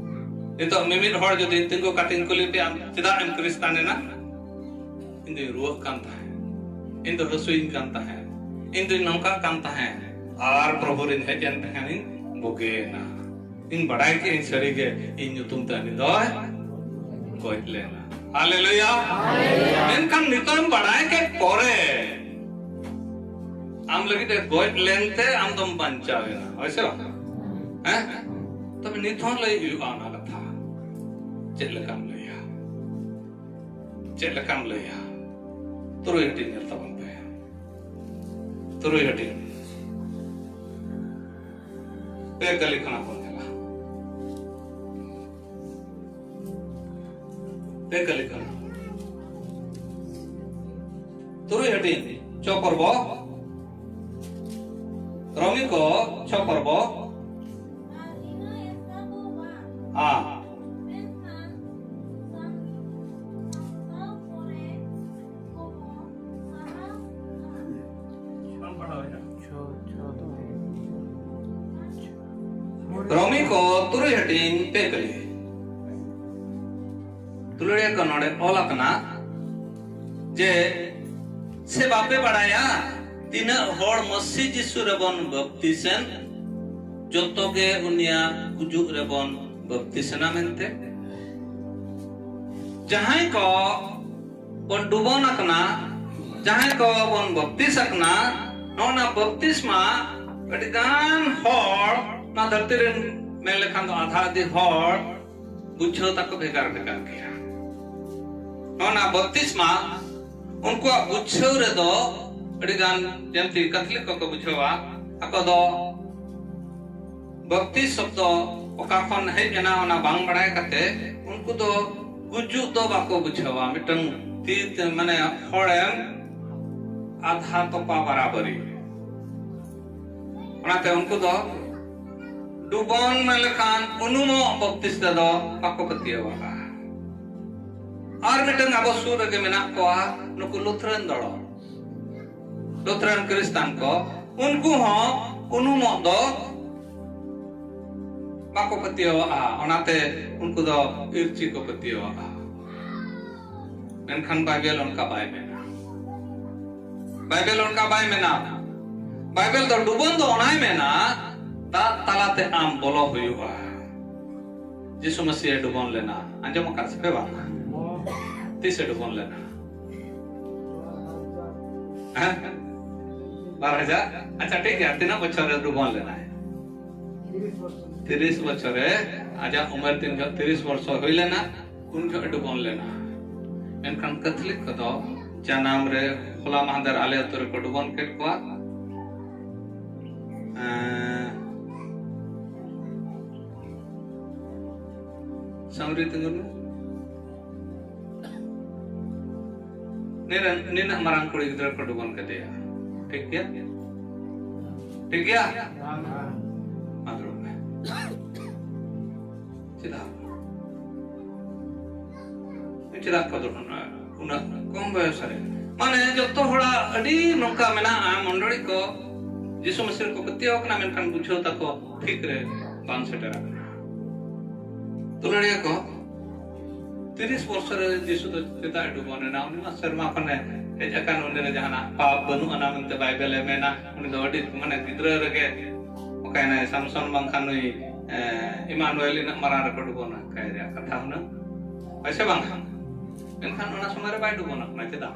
ᱱᱤᱛᱚᱜ ᱢᱤᱢᱤᱫ ᱦᱚᱲ ᱡᱩᱫᱤ ᱛᱤᱸᱜᱩ ᱠᱟᱛᱮᱧ ᱠᱩᱞᱤ ᱯᱮᱭᱟ, "ᱪᱮᱫᱟᱜ ᱮᱢ ᱠᱷᱨᱤᱥᱴᱟᱱ ᱮᱱᱟ?" "ᱤᱧ ᱫᱩᱧ ᱨᱩᱣᱟᱹᱜ ᱠᱟᱱ ᱛᱟᱦᱮᱸᱫ, ᱤᱧ ᱫᱚ ᱦᱟᱹᱥᱩᱭᱤᱧ ᱠᱟᱱ ᱛᱟᱦᱮᱸᱫ, ᱤᱧ ᱫᱩᱧ ᱱᱚᱝᱠᱟᱜ ᱠᱟᱱ ᱛᱟᱦᱮᱸᱫ, ᱟᱨ ᱯᱨᱚᱵᱷᱩ ᱨᱤᱧ ᱦᱮᱡ ᱮᱱ ᱛᱟᱦᱮᱸᱫ, ᱤᱧ ᱵᱩᱜᱤᱭᱮᱱᱟ, ᱤᱧ ᱵᱟᱰᱟᱭ ᱠᱮᱜᱼᱟᱹᱧ ᱥᱟᱹᱨᱤᱜᱮ ᱤᱧ ᱧᱩᱛᱩᱢ ᱛᱮ ᱦᱟᱹᱱᱤ ᱫᱚᱭ ᱜᱚᱡ ᱞᱮᱱᱟ᱾" ᱦᱟᱞᱮᱞᱩᱭᱟ᱾ ᱢᱮᱱᱠᱷᱟᱱ ᱱᱤᱛᱚᱜ ᱮᱢ ᱵᱟᱰᱟᱭ ᱠᱮᱫ ᱯᱚᱨᱮ ᱟᱢ ᱞᱟᱹᱜᱤᱫ ᱮ ᱜᱚᱡ ᱞᱮᱱᱛᱮ ᱟᱢ ᱫᱚᱢ ᱵᱟᱧᱪᱟᱣ ᱮᱱᱟ, ᱦᱳᱭ ᱥᱮ ᱵᱟᱝ? ᱦᱮᱸ? ᱛᱚᱵᱮ ᱱᱤᱛ ᱦᱚᱸ ᱞᱟᱹᱭ ᱦᱩᱭᱩᱜᱼᱟ ᱚᱱᱟ ᱠᱟᱛᱷᱟ᱾ ᱪᱮᱫ ᱞᱮᱠᱟᱢ ᱞᱟᱹᱭᱟ? ᱪᱮᱫ ᱞᱮᱠᱟᱢ ᱞᱟᱹᱭᱟ? ᱛᱩᱨᱩᱭ ᱦᱟᱹᱴᱤᱧ ᱧᱮᱞ ᱛᱟᱵᱚᱱ ᱯᱮ᱾ ᱛᱩᱨᱩᱭ ᱦᱟᱹᱴᱤᱧ᱾ ᱯᱮ ᱠᱟᱹᱞᱤ ᱠᱷᱚᱱᱟᱜ ᱵᱚᱱ ᱧᱮᱞᱟ᱾ ᱯᱮ ᱠᱟᱹᱞᱤ ᱠᱷᱚᱱᱟᱜ᱾ ᱛᱩᱨᱩᱭ ᱦᱟᱹᱴᱤᱧ᱾ ᱪᱷᱚ ᱯᱚᱨᱵᱚ᱾ ᱨᱚᱢᱤ ᱠᱚ ᱪᱷᱚ ᱯᱚᱨᱵᱚ᱾ ᱟᱨ ᱤᱱᱟᱹ ᱮᱥᱠᱟᱨ ᱫᱚ ᱵᱟᱝ᱾ ᱦᱮᱸ᱾ ᱢᱮᱱᱠᱷᱟᱱ ᱥᱟᱝ-, ᱥᱟᱝᱥᱟᱣ ᱠᱚᱨᱮ ᱠᱚᱦᱚᱸ ᱥᱟᱦᱟᱣ ᱠᱟᱱᱟ᱾ ᱨᱚᱢᱤ ᱠᱚ ᱛᱩᱨᱩᱭ ᱦᱟᱹᱴᱤᱧ ᱯᱮ ᱠᱟᱹᱞᱤ᱾ ᱫᱩᱞᱟᱹᱲᱤᱭᱟᱹ ᱠᱚ, ᱱᱚᱰᱮ ᱚᱞ ᱟᱠᱟᱱᱟ ᱡᱮ, ᱥᱮ ᱵᱟᱯᱮ ᱵᱟᱲᱟᱭᱟ ᱛᱤᱱᱟᱹᱜ ᱦᱚᱲ ᱢᱟᱹᱥᱤ ᱡᱤᱥᱩ ᱨᱮᱵᱚᱱ ᱵᱟᱯᱛᱤᱥᱮᱱ, ᱡᱚᱛᱚ ᱜᱮ ᱩᱱᱤᱭᱟᱜ ᱜᱩᱡᱩᱜ ᱨᱮᱵᱚᱱ ᱵᱟᱯᱛᱤᱥᱮᱱᱟ ᱢᱮᱱᱛᱮ? ᱡᱟᱦᱟᱸᱭ ᱠᱚ ᱵᱚᱱ ᱰᱩᱵᱚᱱ ᱟᱠᱟᱱᱟ, ᱡᱟᱦᱟᱸᱭ ᱠᱚ ᱵᱚᱱ ᱵᱟᱯᱛᱤᱥ ᱟᱠᱟᱱᱟ, ᱱᱚᱜᱼᱚ ᱱᱟ ᱵᱟᱯᱛᱤᱥᱢᱟ ᱟᱹᱰᱤ ᱜᱟᱱ ᱦᱚᱲ, ᱱᱚᱣᱟ ᱫᱷᱟᱹᱨᱛᱤ ᱨᱮᱱ ᱢᱮᱱ ᱞᱮᱠᱷᱟᱱ ᱫᱚ ᱟᱫᱷᱟ ᱟᱫᱷᱤ ᱦᱚᱲ ᱵᱩᱡᱷᱟᱹᱣ ᱛᱟᱠᱚ ᱵᱷᱮᱜᱟᱨ ᱵᱷᱮᱜᱟᱨ ᱜᱮᱭᱟ᱾ ᱱᱚᱜᱼᱚ ᱱᱟ ᱵᱟᱯᱛᱤᱥᱢᱟ ᱩᱱᱠᱩᱣᱟᱜ ᱵᱩᱡᱷᱟᱹᱣ ᱨᱮᱫᱚ ᱟᱹᱰᱤ ᱜᱟᱱ, ᱡᱮᱢᱛᱤ ᱠᱟᱛᱷᱚᱞᱤᱠ ᱠᱚᱠᱚ ᱵᱩᱡᱷᱟᱹᱣᱟ, ᱟᱠᱚ ᱫᱚ ᱵᱟᱯᱛᱤᱥ ᱥᱚᱵᱫᱚ ᱚᱠᱟ ᱠᱷᱚᱱ ᱦᱮᱡ ᱮᱱᱟ ᱚᱱᱟ ᱵᱟᱝ ᱵᱟᱲᱟᱭ ᱠᱟᱛᱮ ᱩᱱᱠᱩ ᱫᱚ ᱜᱩᱡᱩᱜ ᱫᱚ ᱵᱟᱠᱚ ᱵᱩᱡᱷᱟᱹᱣᱟ᱾ ᱢᱤᱫᱴᱟᱝ ᱛᱤ ᱛᱮ, ᱢᱟᱱᱮ, ᱦᱚᱲᱮᱢ ᱟᱫᱷᱟ ᱛᱚᱯᱟ ᱵᱟᱨᱟᱵᱟᱨᱤ᱾ ᱚᱱᱟᱛᱮ ᱩᱱᱠᱩ ᱫᱚ ᱰᱩᱵᱚᱱ ᱢᱮᱱ ᱞᱮᱠᱷᱟᱱ ᱩᱱᱩᱢᱚᱜ ᱵᱟᱯᱛᱤᱥ ᱨᱮᱫᱚ ᱵᱟᱠᱚ ᱯᱟᱹᱛᱭᱟᱹᱣᱟᱜᱼᱟ᱾ ᱟᱨ ᱢᱤᱫᱴᱟᱝ ᱟᱵᱚ ᱥᱩᱨ ᱨᱮᱜᱮ ᱢᱮᱱᱟᱜ ᱠᱚᱣᱟ ᱱᱩᱠᱩ ᱞᱩᱛᱷᱨᱟᱱ ᱫᱚᱲᱚ᱾ ᱞᱩᱛᱷᱨᱟᱱ ᱠᱷᱨᱤᱥᱴᱟᱱ ᱠᱚ, ᱩᱱᱠᱩ ᱦᱚᱸ ᱩᱱᱩᱢᱚᱜ ᱫᱚ ᱵᱟᱠᱚ ᱯᱟᱹᱛᱭᱟᱹᱣᱟᱜᱼᱟ, ᱚᱱᱟᱛᱮ ᱩᱱᱠᱩ ᱫᱚ ᱤᱨᱪᱤ ᱠᱚ ᱯᱟᱹᱛᱭᱟᱹᱣᱟᱜᱼᱟ᱾ ᱢᱮᱱᱠᱷᱟᱱ ᱵᱟᱭᱵᱮᱞ ᱚᱱᱠᱟ ᱵᱟᱭ ᱢᱮᱱᱟ᱾ ᱵᱟᱭᱵᱮᱞ ᱚᱱᱠᱟ ᱵᱟᱭ ᱢᱮᱱᱟ᱾ ᱵᱟᱭᱵᱮᱞ ᱫᱚ ᱰᱩᱵᱚᱱ ᱫᱚ ᱚᱱᱟᱭ ᱢᱮᱱᱟ, ᱫᱟᱜ ᱛᱟᱞᱟᱛᱮ ᱟᱢ ᱵᱚᱞᱚ ᱦᱩᱭᱩᱜᱼᱟ᱾ ᱡᱤᱥᱩ ᱢᱟᱹᱥᱤᱭᱮ ᱰᱩᱵᱚᱱ ᱞᱮᱱᱟ, ᱟᱸᱡᱚᱢ ᱟᱠᱟᱫ ᱥᱮ ᱯᱮ ᱵᱟᱝ? ᱛᱤᱥᱮ ᱰᱩᱵᱚᱱ ᱞᱮᱱᱟ? ᱦᱮᱸ? ᱵᱟᱨ ᱦᱟᱡᱟᱨ? ᱟᱪᱪᱷᱟ, ᱴᱷᱤᱠ ᱜᱮᱭᱟ, ᱛᱤᱱᱟᱹᱜ ᱵᱚᱪᱷᱚᱨ ᱨᱮ ᱰᱩᱵᱚᱱ ᱞᱮᱱᱟᱭ? ᱛᱤᱨᱤᱥ ᱵᱚᱪᱷᱚᱨ ᱨᱮ, ᱟᱡᱟᱜ ᱩᱢᱮᱨ ᱛᱤᱱ ᱡᱚᱦᱚᱜ ᱛᱤᱨᱤᱥ ᱵᱚᱪᱷᱚᱨ ᱦᱩᱭ ᱞᱮᱱᱟ, ᱩᱱ ᱡᱚᱦᱚᱜ ᱰᱩᱵᱚᱱ ᱞᱮᱱᱟ᱾ ᱢᱮᱱᱠᱷᱟᱱ ᱠᱟᱛᱷᱚᱞᱤᱠ ᱠᱚᱫᱚ ᱡᱟᱱᱟᱢ ᱨᱮ ᱦᱚᱞᱟ ᱢᱟᱦᱫᱮᱨ ᱟᱞᱮ ᱟᱹᱛᱩ ᱨᱮᱠᱚ ᱰᱩᱵᱚᱱ ᱠᱮᱫ ᱠᱚᱣᱟ᱾ ᱮᱸ, ᱥᱟᱢᱨᱤ ᱛᱤᱸᱜᱩᱱ ᱢᱮ᱾ ᱱᱤᱱᱟᱹᱜ, ᱱᱤᱱᱟᱹᱜ ᱢᱟᱨᱟᱝ ᱠᱩᱲᱤ ᱜᱤᱫᱽᱨᱟᱹ ᱠᱚ ᱰᱩᱵᱚᱱ ᱠᱮᱫᱮᱭᱟ᱾ ᱴᱷᱤᱠ ᱜᱮᱭᱟ? ᱴᱷᱤᱠ ᱜᱮᱭᱟ? ᱢᱟ ᱫᱩᱲᱩᱵ ᱢᱮ᱾ ᱪᱮᱫᱟᱜ? ᱪᱮᱫᱟᱜ ᱠᱚ ᱫᱩᱲᱩᱵ ᱮᱱᱟ? ᱩᱱᱟᱹᱜ ᱠᱚᱢ ᱵᱚᱭᱚᱥ ᱨᱮ᱾ ᱢᱟᱱᱮ ᱡᱚᱛᱚ ᱦᱚᱲᱟᱜ ᱟᱹᱰᱤ ᱱᱚᱝᱠᱟ ᱢᱮᱱᱟᱜᱼᱟ, ᱢᱚᱱᱰᱚᱞᱤ ᱠᱚ ᱡᱤᱥᱩ ᱢᱟᱹᱥᱤ ᱨᱮᱠᱚ ᱯᱟᱹᱛᱭᱟᱹᱣ ᱟᱠᱟᱱᱟ, ᱢᱮᱱᱠᱷᱟᱱ ᱵᱩᱡᱷᱟᱹᱣ ᱛᱟᱠᱚ ᱴᱷᱤᱠ ᱨᱮ ᱵᱟᱝ ᱥᱮᱴᱮᱨ ᱟᱠᱟᱱᱟ᱾ ᱫᱩᱞᱟᱹᱲᱤᱭᱟᱹ ᱠᱚ, ᱛᱤᱨᱤᱥ ᱵᱚᱨᱥᱚ ᱨᱮ ᱡᱤᱥᱩ ᱫᱚ ᱪᱮᱫᱟᱜ ᱮ ᱰᱩᱵᱚᱱ ᱮᱱᱟ? ᱩᱱᱤ ᱢᱟ ᱥᱮᱨᱢᱟ ᱠᱷᱚᱱᱮ ᱦᱮᱡ ᱟᱠᱟᱱ, ᱩᱱᱤ ᱨᱮ ᱡᱟᱦᱟᱱᱟᱜ ᱯᱟᱯ ᱵᱟᱹᱱᱩᱜ ᱟᱱᱟ ᱢᱮᱱᱛᱮ ᱵᱟᱭᱵᱮᱞ ᱮ ᱢᱮᱱᱟ᱾ ᱩᱱᱤ ᱫᱚ ᱟᱹᱰᱤ, ᱢᱟᱱᱮ, ᱜᱤᱫᱽᱨᱟᱹ ᱨᱮᱜᱮ ᱚᱠᱟᱭᱮᱱᱟᱭ? ᱥᱟᱢᱥᱚᱱ ᱵᱟᱝᱠᱷᱟᱱ ᱱᱩᱭ, ᱮ, ᱤᱢᱟᱱᱩᱭᱮᱞ ᱤᱱᱟᱹᱜ ᱢᱟᱨᱟᱝ ᱨᱮᱠᱚ ᱰᱩᱵᱚᱱ ᱟᱠᱟᱭ ᱨᱮᱭᱟᱜ ᱠᱟᱛᱷᱟ ᱦᱩᱱᱟᱹᱝ, ᱦᱳᱭ ᱥᱮ ᱵᱟᱝ? ᱢᱮᱱᱠᱷᱟᱱ ᱚᱱᱟ ᱥᱚᱢᱚᱭ ᱨᱮ ᱵᱟᱭ ᱰᱩᱵᱚᱱ ᱟᱠᱟᱱᱟ᱾ ᱪᱮᱫᱟᱜ?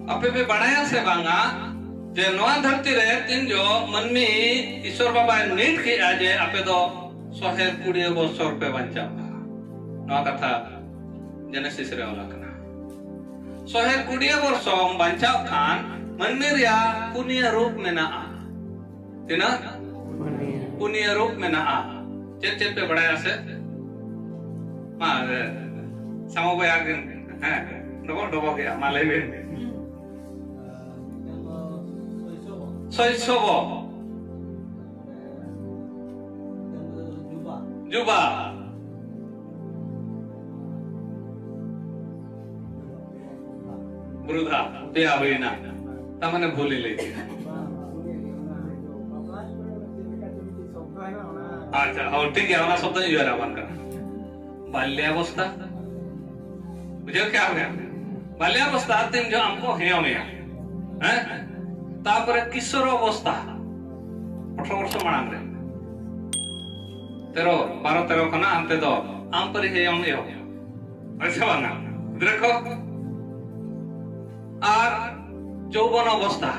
ᱟᱯᱮ ᱯᱮ ᱵᱟᱲᱟᱭᱟ ᱥᱮ ᱵᱟᱝᱟ ᱡᱮ ᱱᱚᱣᱟ ᱫᱷᱟᱹᱨᱛᱤ ᱨᱮ ᱛᱤᱱ ᱡᱚ ᱢᱟᱹᱱᱢᱤ ᱤᱥᱚᱨ ᱵᱟᱵᱟᱭ ᱱᱤᱰ ᱠᱮᱜᱼᱟ ᱡᱮ ᱟᱯᱮ ᱫᱚ ᱥᱚᱦᱮ ᱠᱩᱲᱤᱭᱟᱹ ᱵᱚᱪᱷᱚᱨ ᱯᱮ ᱵᱟᱧᱪᱟᱜᱼᱟ? ᱱᱚᱣᱟ ᱠᱟᱛᱷᱟ ᱡᱮᱱᱮᱥᱤᱥ ᱨᱮ ᱚᱞ ᱟᱠᱟᱱᱟ᱾ ᱥᱚᱦᱮ ᱠᱩᱲᱤᱭᱟᱹ ᱵᱚᱨᱥᱚᱢ ᱵᱟᱧᱪᱟᱣ ᱠᱷᱟᱱ ᱢᱟᱹᱱᱢᱤ ᱨᱮᱭᱟᱜ ᱯᱩᱱᱭᱟᱹ ᱨᱩᱯ ᱢᱮᱱᱟᱜᱼᱟ᱾ ᱛᱤᱱᱟᱹᱜ? ᱯᱩᱱᱭᱟᱹ ᱨᱩᱯ ᱢᱮᱱᱟᱜᱼᱟ᱾ ᱪᱮᱫ ᱪᱮᱫ ᱯᱮ ᱵᱟᱲᱟᱭᱟ ᱥᱮ? ᱢᱟ, ᱮ, ᱥᱟᱢᱚ ᱵᱚᱭᱦᱟ ᱜᱮ, ᱦᱮᱸ, ᱰᱚᱵᱚᱜ ᱰᱚᱵᱚᱜ ᱜᱮᱭᱟ, ᱢᱟ ᱞᱟᱹᱭ ᱵᱤᱱ᱾ ᱥᱚᱭᱥᱚᱵᱚ᱾ ᱡᱩᱵᱟ᱾ ᱵᱨᱩᱫᱷᱟ, ᱯᱮᱭᱟ ᱦᱩᱭᱱᱟ᱾ ᱛᱟᱨ ᱢᱟᱱᱮ ᱵᱷᱩᱞ ᱞᱤᱧ ᱞᱟᱹᱭ ᱠᱮᱫᱟ᱾ ᱟᱪᱪᱷᱟ, ᱦᱳᱭ, ᱴᱷᱤᱠ ᱜᱮᱭᱟ, ᱚᱱᱟ ᱥᱚᱵᱫᱚᱧ ᱩᱭᱦᱟᱹᱨᱟ ᱵᱟᱝ ᱠᱟᱱᱟ᱾ ᱵᱟᱞᱭᱟᱵᱚᱥᱛᱟ᱾ ᱵᱩᱡᱷᱟᱹᱣ ᱠᱮᱜᱼᱟ ᱵᱮᱱ? ᱵᱟᱞᱭᱟᱵᱚᱥᱛᱟ ᱛᱤᱱ ᱡᱚᱦᱚᱜ ᱟᱢ ᱠᱚ ᱦᱮᱭᱚ ᱢᱮᱭᱟ᱾ ᱦᱮᱸ? ᱛᱟᱯᱚᱨᱮ ᱠᱤᱥᱳᱨ ᱚᱵᱚᱥᱛᱟ, ᱟᱴᱷᱨᱚ ᱵᱚᱨᱥᱚ ᱢᱟᱲᱟᱝ ᱨᱮ᱾ ᱛᱮᱨᱚ, ᱵᱟᱨᱚ ᱛᱮᱨᱚ ᱠᱷᱚᱱᱟᱜ ᱦᱟᱱᱛᱮ ᱫᱚ ᱟᱢ ᱯᱟᱹᱨᱤ ᱦᱮᱭᱚᱢ ᱮᱦᱚᱵ᱾ ᱦᱳᱭ ᱥᱮ ᱵᱟᱝᱟ? ᱜᱤᱫᱽᱨᱟᱹ ᱠᱚ? ᱟᱨ ᱡᱳᱣᱵᱚᱱ ᱚᱵᱚᱥᱛᱟ᱾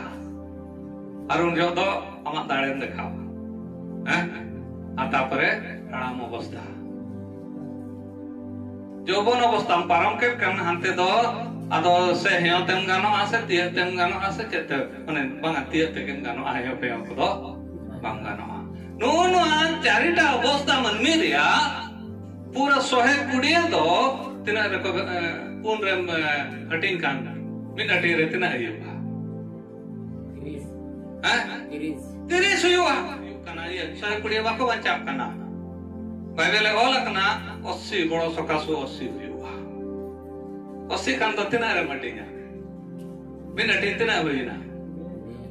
ᱟᱨ ᱩᱱ ᱡᱚᱦᱚᱜ ᱫᱚ ᱟᱢᱟᱜ ᱫᱟᱲᱮᱢ ᱫᱮᱠᱷᱟᱣᱟ᱾ ᱦᱮᱸ? ᱟᱨ ᱛᱟᱯᱚᱨᱮ ᱦᱟᱲᱟᱢ ᱚᱵᱚᱥᱛᱟ᱾ ᱡᱚᱵᱚᱱ ᱚᱵᱚᱥᱛᱟᱢ ᱯᱟᱨᱚᱢ ᱠᱮᱫ ᱠᱷᱟᱱ ᱦᱟᱱᱛᱮ ᱫᱚ ᱟᱫᱚ ᱥᱮ ᱦᱮᱸᱭᱚ ᱛᱮᱢ ᱜᱟᱱᱚᱜᱼᱟ, ᱥᱮ ᱛᱤᱭᱟᱹᱜ ᱛᱮᱢ ᱜᱟᱱᱚᱜᱼᱟ, ᱥᱮ ᱪᱮᱫ ᱛᱮ, ᱢᱟᱱᱮ ᱵᱟᱝᱟ, ᱛᱤᱭᱟᱹᱜ ᱛᱮᱜᱮᱢ ᱜᱟᱱᱚᱜᱼᱟ, ᱦᱮᱸᱭᱚ ᱯᱮᱭᱚ ᱠᱚᱫᱚ ᱵᱟᱝ ᱜᱟᱱᱚᱜᱼᱟ᱾ ᱱᱚᱜᱼᱚ ᱱᱚᱣᱟ ᱪᱟᱨᱤᱴᱟ ᱚᱵᱚᱥᱛᱟ ᱢᱟᱹᱱᱢᱤ ᱨᱮᱭᱟᱜ ᱯᱩᱨᱟᱹ ᱥᱚᱦᱮ ᱠᱩᱲᱤᱭᱟᱹ ᱫᱚ ᱛᱤᱱᱟᱹᱜ ᱨᱮᱠᱚ, ᱮ, ᱯᱩᱱ ᱨᱮᱢ, ᱮ, ᱦᱟᱹᱴᱤᱧ ᱠᱷᱟᱱ ᱢᱤᱫ ᱦᱟᱹᱴᱤᱧ ᱨᱮ ᱛᱤᱱᱟᱹᱜ ᱦᱩᱭᱩᱜᱼᱟ? ᱛᱤᱨᱤᱥ᱾ ᱦᱮᱸ? ᱛᱤᱨᱤᱥ᱾ ᱛᱤᱨᱤᱥ ᱦᱩᱭᱩᱜᱼᱟ᱾ ᱦᱩᱭᱩᱜ ᱠᱟᱱᱟ, ᱤᱭᱟᱹ, ᱥᱚᱦᱮ ᱠᱩᱲᱤᱭᱟᱹ ᱵᱟᱠᱚ ᱵᱟᱧᱪᱟᱜ ᱠᱟᱱᱟ᱾ ᱵᱟᱭᱵᱮᱞ ᱮ ᱚᱞ ᱟᱠᱟᱱᱟ, ᱚᱥᱤ ᱵᱚᱲᱚ ᱥᱚᱠᱟᱥᱩ ᱚᱥᱤ ᱦᱩᱭᱩᱜᱼᱟ᱾ ᱚᱥᱤ ᱠᱷᱟᱱ ᱫᱚ ᱛᱤᱱᱟᱹᱜ ᱨᱮᱢ ᱦᱟᱹᱴᱤᱧᱟ? ᱢᱤᱫ ᱦᱟᱹᱴᱤᱧ ᱛᱤᱱᱟᱹᱜ ᱦᱩᱭᱱᱟ?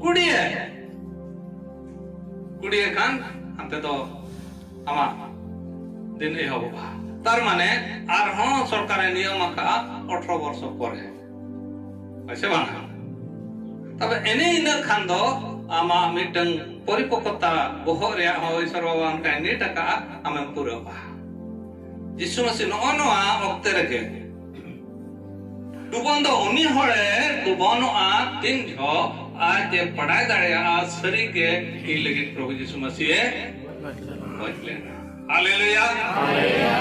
ᱠᱩᱲᱤᱭᱟᱹ᱾ ᱠᱩᱲᱤᱭᱟᱹ ᱠᱷᱟᱱ ᱦᱟᱱᱛᱮ ᱫᱚ ᱟᱢᱟᱜ ᱫᱤᱱ ᱮᱦᱚᱵᱚᱜᱼᱟ᱾ ᱛᱟᱨ ᱢᱟᱱᱮ ᱟᱨᱦᱚᱸ ᱥᱚᱨᱠᱟᱨᱮ ᱱᱤᱭᱚᱢ ᱟᱠᱟᱫᱼᱟ ᱟᱴᱷᱨᱚ ᱵᱚᱨᱥᱚ ᱯᱚᱨᱮ᱾ ᱦᱳᱭ ᱥᱮ ᱵᱟᱝ? ᱛᱚᱵᱮ ᱮᱱᱮ ᱤᱱᱟᱹ ᱠᱷᱟᱱ ᱫᱚ ᱟᱢᱟᱜ ᱢᱤᱫᱴᱟᱝ ᱯᱚᱨᱤᱯᱚᱠᱠᱚᱛᱟ ᱵᱚᱦᱚᱜ ᱨᱮᱭᱟᱜ ᱦᱚᱸ ᱤᱥᱚᱨ ᱵᱟᱵᱟ ᱚᱱᱠᱟᱭ ᱱᱤᱴ ᱟᱠᱟᱫᱼᱟ, ᱟᱢᱮᱢ ᱯᱩᱨᱟᱹᱣᱟ᱾ ᱡᱤᱥᱩ ᱢᱟᱹᱥᱤ ᱱᱚᱜᱼᱚ ᱱᱚᱣᱟ ᱚᱠᱛᱮ ᱨᱮᱜᱮ ᱰᱩᱵᱚᱱ ᱫᱚ ᱩᱱᱤ ᱦᱚᱲᱮ ᱰᱩᱵᱚᱱᱚᱜᱼᱟ ᱛᱤᱱ ᱡᱚᱦᱚᱜ ᱟᱡ ᱮ ᱵᱟᱰᱟᱭ ᱫᱟᱲᱮᱭᱟᱜᱼᱟ ᱥᱟᱹᱨᱤ ᱜᱮ ᱤᱧ ᱞᱟᱹᱜᱤᱫ ᱯᱨᱚᱵᱷᱩ ᱡᱤᱥᱩ ᱢᱟᱹᱥᱤ ᱮ ᱜᱚᱡ ᱞᱮᱱᱟ᱾ ᱦᱟᱞᱮᱞᱩᱭᱟ!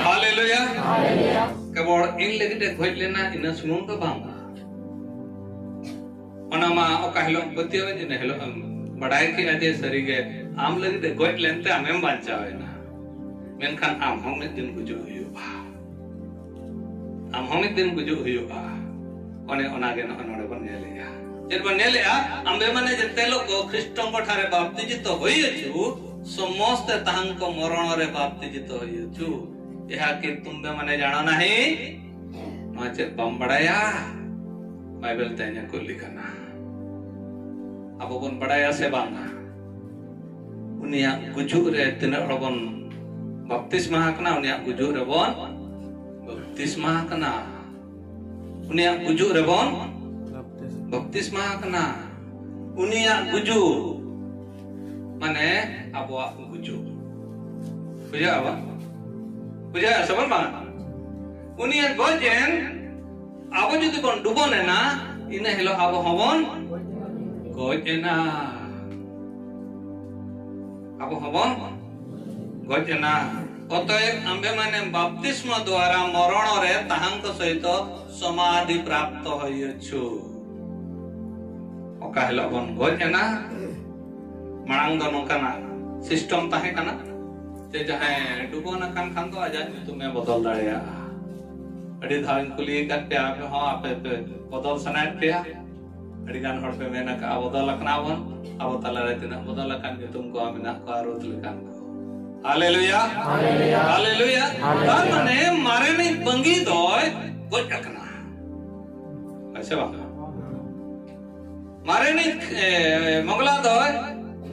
ᱦᱟᱞᱮᱞᱩᱭᱟ! ᱠᱮᱵᱚᱞ ᱤᱧ ᱞᱟᱹᱜᱤᱫ ᱮ ᱜᱚᱡ ᱞᱮᱱᱟ, ᱤᱱᱟᱹ ᱥᱩᱢᱩᱝ ᱫᱚ ᱵᱟᱝ᱾ ᱚᱱᱟ ᱢᱟ ᱚᱠᱟ ᱦᱤᱞᱳᱜ ᱮᱢ ᱯᱟᱹᱛᱭᱟᱹᱣ ᱮᱱ, ᱤᱱᱟᱹ ᱦᱤᱞᱳᱜ ᱮᱢ ᱵᱟᱰᱟᱭ ᱠᱮᱫᱼᱟ ᱡᱮ ᱥᱟᱹᱨᱤ ᱜᱮ ᱟᱢ ᱞᱟᱹᱜᱤᱫ ᱮ ᱜᱚᱡ ᱞᱮᱱᱛᱮ ᱟᱢᱮᱢ ᱵᱟᱧᱪᱟᱣ ᱮᱱᱟ᱾ ᱢᱮᱱᱠᱷᱟᱱ ᱟᱢ ᱦᱚᱸ ᱢᱤᱫ ᱫᱤᱱ ᱜᱩᱡᱩᱜ ᱦᱩᱭᱩᱜᱼᱟ᱾ ᱟᱢ ᱦᱚᱸ ᱢᱤᱫ ᱫᱤᱱ ᱜᱩᱡᱩᱜ ᱦᱩᱭᱩᱜᱼᱟ᱾ ᱚᱱᱮ ᱚᱱᱟ ᱜᱮ ᱱᱚᱜᱼᱚᱭ ᱱᱚᱰᱮ ᱵᱚᱱ ᱧᱮᱞᱮᱜᱼᱟ᱾ ᱪᱮᱫ ᱵᱚᱱ ᱧᱮᱞᱮᱜᱼᱟ? ᱟᱢᱵᱮ ᱢᱟᱱᱮ ᱡᱮᱛᱮ ᱞᱳᱠ ᱠᱷᱨᱤᱥᱴᱚᱝ ᱠᱚ ᱴᱷᱟᱨᱮ ᱵᱟᱯᱛᱤᱡᱤᱛᱚ ᱦᱩᱭ ᱦᱚᱪᱩ, ᱥᱚᱢᱚᱥᱛᱮ ᱛᱟᱦᱟᱝ ᱠᱚ ᱢᱚᱨᱚᱬ ᱨᱮ ᱵᱟᱯᱛᱤᱡᱤᱛᱚ ᱦᱩᱭ ᱦᱚᱪᱩ᱾ ᱮᱦᱟ ᱠᱤ ᱛᱩᱢᱵᱮ ᱢᱟᱱᱮ ᱡᱟᱱᱟ ᱱᱟᱦᱤ? ᱱᱚᱣᱟ ᱪᱮᱫ ᱵᱟᱢ ᱵᱟᱲᱟᱭᱟ? ᱵᱟᱭᱵᱮᱞ ᱛᱮ ᱤᱧᱮ ᱠᱩᱞᱤ ᱠᱟᱱᱟ᱾ ᱟᱵᱚ ᱵᱚᱱ ᱵᱟᱲᱟᱭᱟ ᱥᱮ ᱵᱟᱝᱟ? ᱩᱱᱤᱭᱟᱜ ᱜᱩᱡᱩᱜ ᱨᱮ ᱛᱤᱱᱟᱹᱜ ᱦᱚᱲ ᱵᱚᱱ ᱵᱟᱯᱛᱤᱥᱢᱟ ᱟᱠᱟᱱᱟ, ᱩᱱᱤᱭᱟᱜ ᱜᱩᱡᱩᱜ ᱨᱮᱵᱚᱱ ᱵᱟᱯᱛᱤᱥᱢᱟ ᱟᱠᱟᱱᱟ᱾ ᱩᱱᱤᱭᱟᱜ ᱜᱩᱡᱩᱜ ᱨᱮᱵᱚᱱ ᱵᱟᱯᱛᱤᱥᱢᱟ ᱟᱠᱟᱱᱟ᱾ ᱩᱱᱤᱭᱟᱜ ᱜᱩᱡᱩᱜ ᱢᱟᱱᱮ ᱟᱵᱚᱣᱟᱜ ᱜᱩᱡᱩᱜ᱾ ᱵᱩᱡᱷᱟᱹᱜᱼᱟ ᱵᱟᱝ? ᱵᱩᱡᱷᱟᱹᱜᱼᱟ ᱥᱮ ᱵᱟᱝ? ᱩᱱᱤᱭᱟᱜ ᱜᱚᱡ ᱮᱱ, ᱟᱵᱚ ᱡᱩᱫᱤ ᱵᱚᱱ ᱰᱩᱵᱚᱱ ᱮᱱᱟ, ᱤᱱᱟᱹ ᱦᱤᱞᱳᱜ ᱟᱵᱚ ᱦᱚᱸᱵᱚᱱ ᱜᱚᱡ ᱮᱱᱟ᱾ ᱟᱵᱚ ᱦᱚᱸᱵᱚᱱ ᱜᱚᱡ ᱮᱱᱟ᱾ ଅତଏବ ଆମ୍ଭେମାନେ ବାପ୍ତିସ୍ମ ଦ୍ୱାରା ମରଣରେ ତାହାଙ୍କ ସହିତ ସମାଧି ପ୍ରାପ୍ତ ହୋଇଅଛୁ। ᱚᱠᱟ ᱦᱤᱞᱳᱜ ᱵᱚᱱ ᱜᱚᱡ ᱮᱱᱟ, ᱢᱟᱲᱟᱝ ᱫᱚ ᱱᱚᱝᱠᱟᱱᱟᱜ ᱥᱤᱥᱴᱚᱢ ᱛᱟᱦᱮᱸ ᱠᱟᱱᱟ ᱡᱮ ᱡᱟᱦᱟᱸᱭ ᱰᱩᱵᱟᱹᱱ ᱟᱠᱟᱱ ᱠᱷᱟᱱ ᱫᱚ ᱟᱡᱟᱜ ᱧᱩᱛᱩᱢᱮ ᱵᱚᱫᱚᱞ ᱫᱟᱲᱮᱭᱟᱜᱼᱟ᱾ ᱟᱹᱰᱤ ᱫᱷᱟᱣ ᱤᱧ ᱠᱩᱞᱤ ᱟᱠᱟᱫ ᱯᱮᱭᱟ, ᱟᱯᱮ ᱦᱚᱸ ᱟᱯᱮ ᱯᱮ ᱵᱚᱫᱚᱞ ᱥᱟᱱᱟᱭᱮᱫ ᱯᱮᱭᱟ? ᱟᱹᱰᱤ ᱜᱟᱱ ᱦᱚᱲ ᱯᱮ ᱢᱮᱱ ᱟᱠᱟᱫᱼᱟ, ᱵᱚᱫᱚᱞ ᱟᱠᱟᱱᱟ ᱵᱚᱱ᱾ ᱟᱵᱚ ᱛᱟᱞᱟᱨᱮ ᱛᱤᱱᱟᱹᱜ ᱵᱚᱫᱚᱞ ᱟᱠᱟᱱ ᱧᱩᱛᱩᱢ ᱠᱚ ᱢᱮᱱᱟᱜ ᱠᱚᱣᱟ, ᱨᱩᱛ ᱞᱮᱠᱟᱱ ᱠᱚ᱾ ᱦᱟᱞᱮᱞᱩᱭᱟ, ᱦᱟᱞᱮᱞᱩᱭᱟ, ᱦᱟᱞᱮᱞᱩᱭᱟ᱾ ᱦᱟᱞᱮᱞᱩᱭᱟ᱾ ᱛᱟᱨ ᱢᱟᱱᱮ ᱢᱟᱨᱮᱱᱤᱡ ᱵᱟᱹᱝᱜᱤ ᱫᱚᱭ ᱜᱚᱡ ᱟᱠᱟᱱᱟ, ᱦᱮᱸ ᱥᱮ ᱵᱟᱝ? ᱢᱟᱨᱮᱱᱤᱡ, ᱮ, ᱢᱚᱜᱽᱞᱟ ᱫᱚᱭ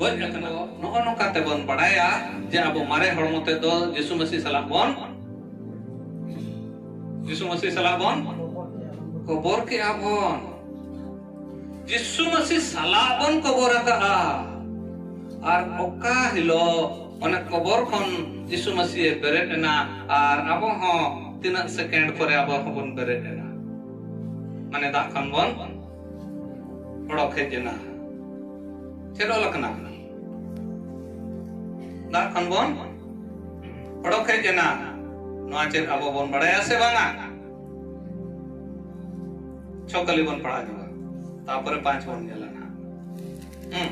ᱜᱚᱡ ᱟᱠᱟᱱᱟ᱾ ᱱᱚᱜᱼᱚ ᱱᱚᱝᱠᱟ ᱛᱮᱵᱚᱱ ᱵᱟᱲᱟᱭᱟ ᱡᱮ ᱟᱵᱚ ᱢᱟᱨᱮ ᱦᱚᱲᱢᱚ ᱛᱮᱫᱚ ᱡᱤᱥᱩ ᱢᱟᱹᱥᱤ ᱥᱟᱞᱟᱜ ᱵᱚᱱ, ᱡᱤᱥᱩ ᱢᱟᱹᱥᱤ ᱥᱟᱞᱟᱜ ᱵᱚᱱ ᱠᱚᱵᱚᱨ ᱠᱮᱜᱼᱟ ᱵᱚᱱ᱾ ᱡᱤᱥᱩ ᱢᱟᱹᱥᱤ ᱥᱟᱞᱟᱜ ᱵᱚᱱ ᱠᱚᱵᱚᱨ ᱟᱠᱟᱫᱼᱟ᱾ ᱟᱨ ᱚᱠᱟ ᱦᱤᱞᱳᱜ ᱚᱱᱟ ᱠᱚᱵᱚᱨ ᱠᱷᱚᱱ ᱡᱤᱥᱩ ᱢᱟᱹᱥᱤ ᱮ ᱵᱮᱨᱮᱫ ᱮᱱᱟ, ᱟᱨ ᱟᱵᱚ ᱦᱚᱸ ᱛᱤᱱᱟᱹᱜ ᱥᱮᱠᱮᱱᱰ ᱯᱚᱨᱮ ᱟᱵᱚ ᱦᱚᱸᱵᱚᱱ ᱵᱮᱨᱮᱫ ᱮᱱᱟ, ᱢᱟᱱᱮ ᱫᱟᱜ ᱠᱷᱚᱱ ᱵᱚᱱ ᱚᱰᱚᱠ ᱦᱮᱡ ᱮᱱᱟ᱾ ᱪᱮᱫ ᱚᱞ ᱟᱠᱟᱱᱟ? ᱫᱟᱜ ᱠᱷᱚᱱ ᱵᱚᱱ ᱚᱰᱚᱠ ᱦᱮᱡ ᱮᱱᱟ᱾ ᱱᱚᱣᱟ ᱪᱮᱫ ᱟᱵᱚ ᱵᱚᱱ ᱵᱟᱲᱟᱭᱟ ᱥᱮ ᱵᱟᱝᱟ? ᱪᱷᱚ ᱠᱟᱹᱞᱤ ᱵᱚᱱ ᱯᱟᱲᱦᱟᱣ ᱧᱚᱜᱟ, ᱛᱟᱯᱚᱨᱮ ᱯᱟᱸᱪ ᱵᱚᱱ ᱧᱮᱞᱟ ᱱᱟᱦᱟᱜ᱾ ᱦᱩᱸ᱾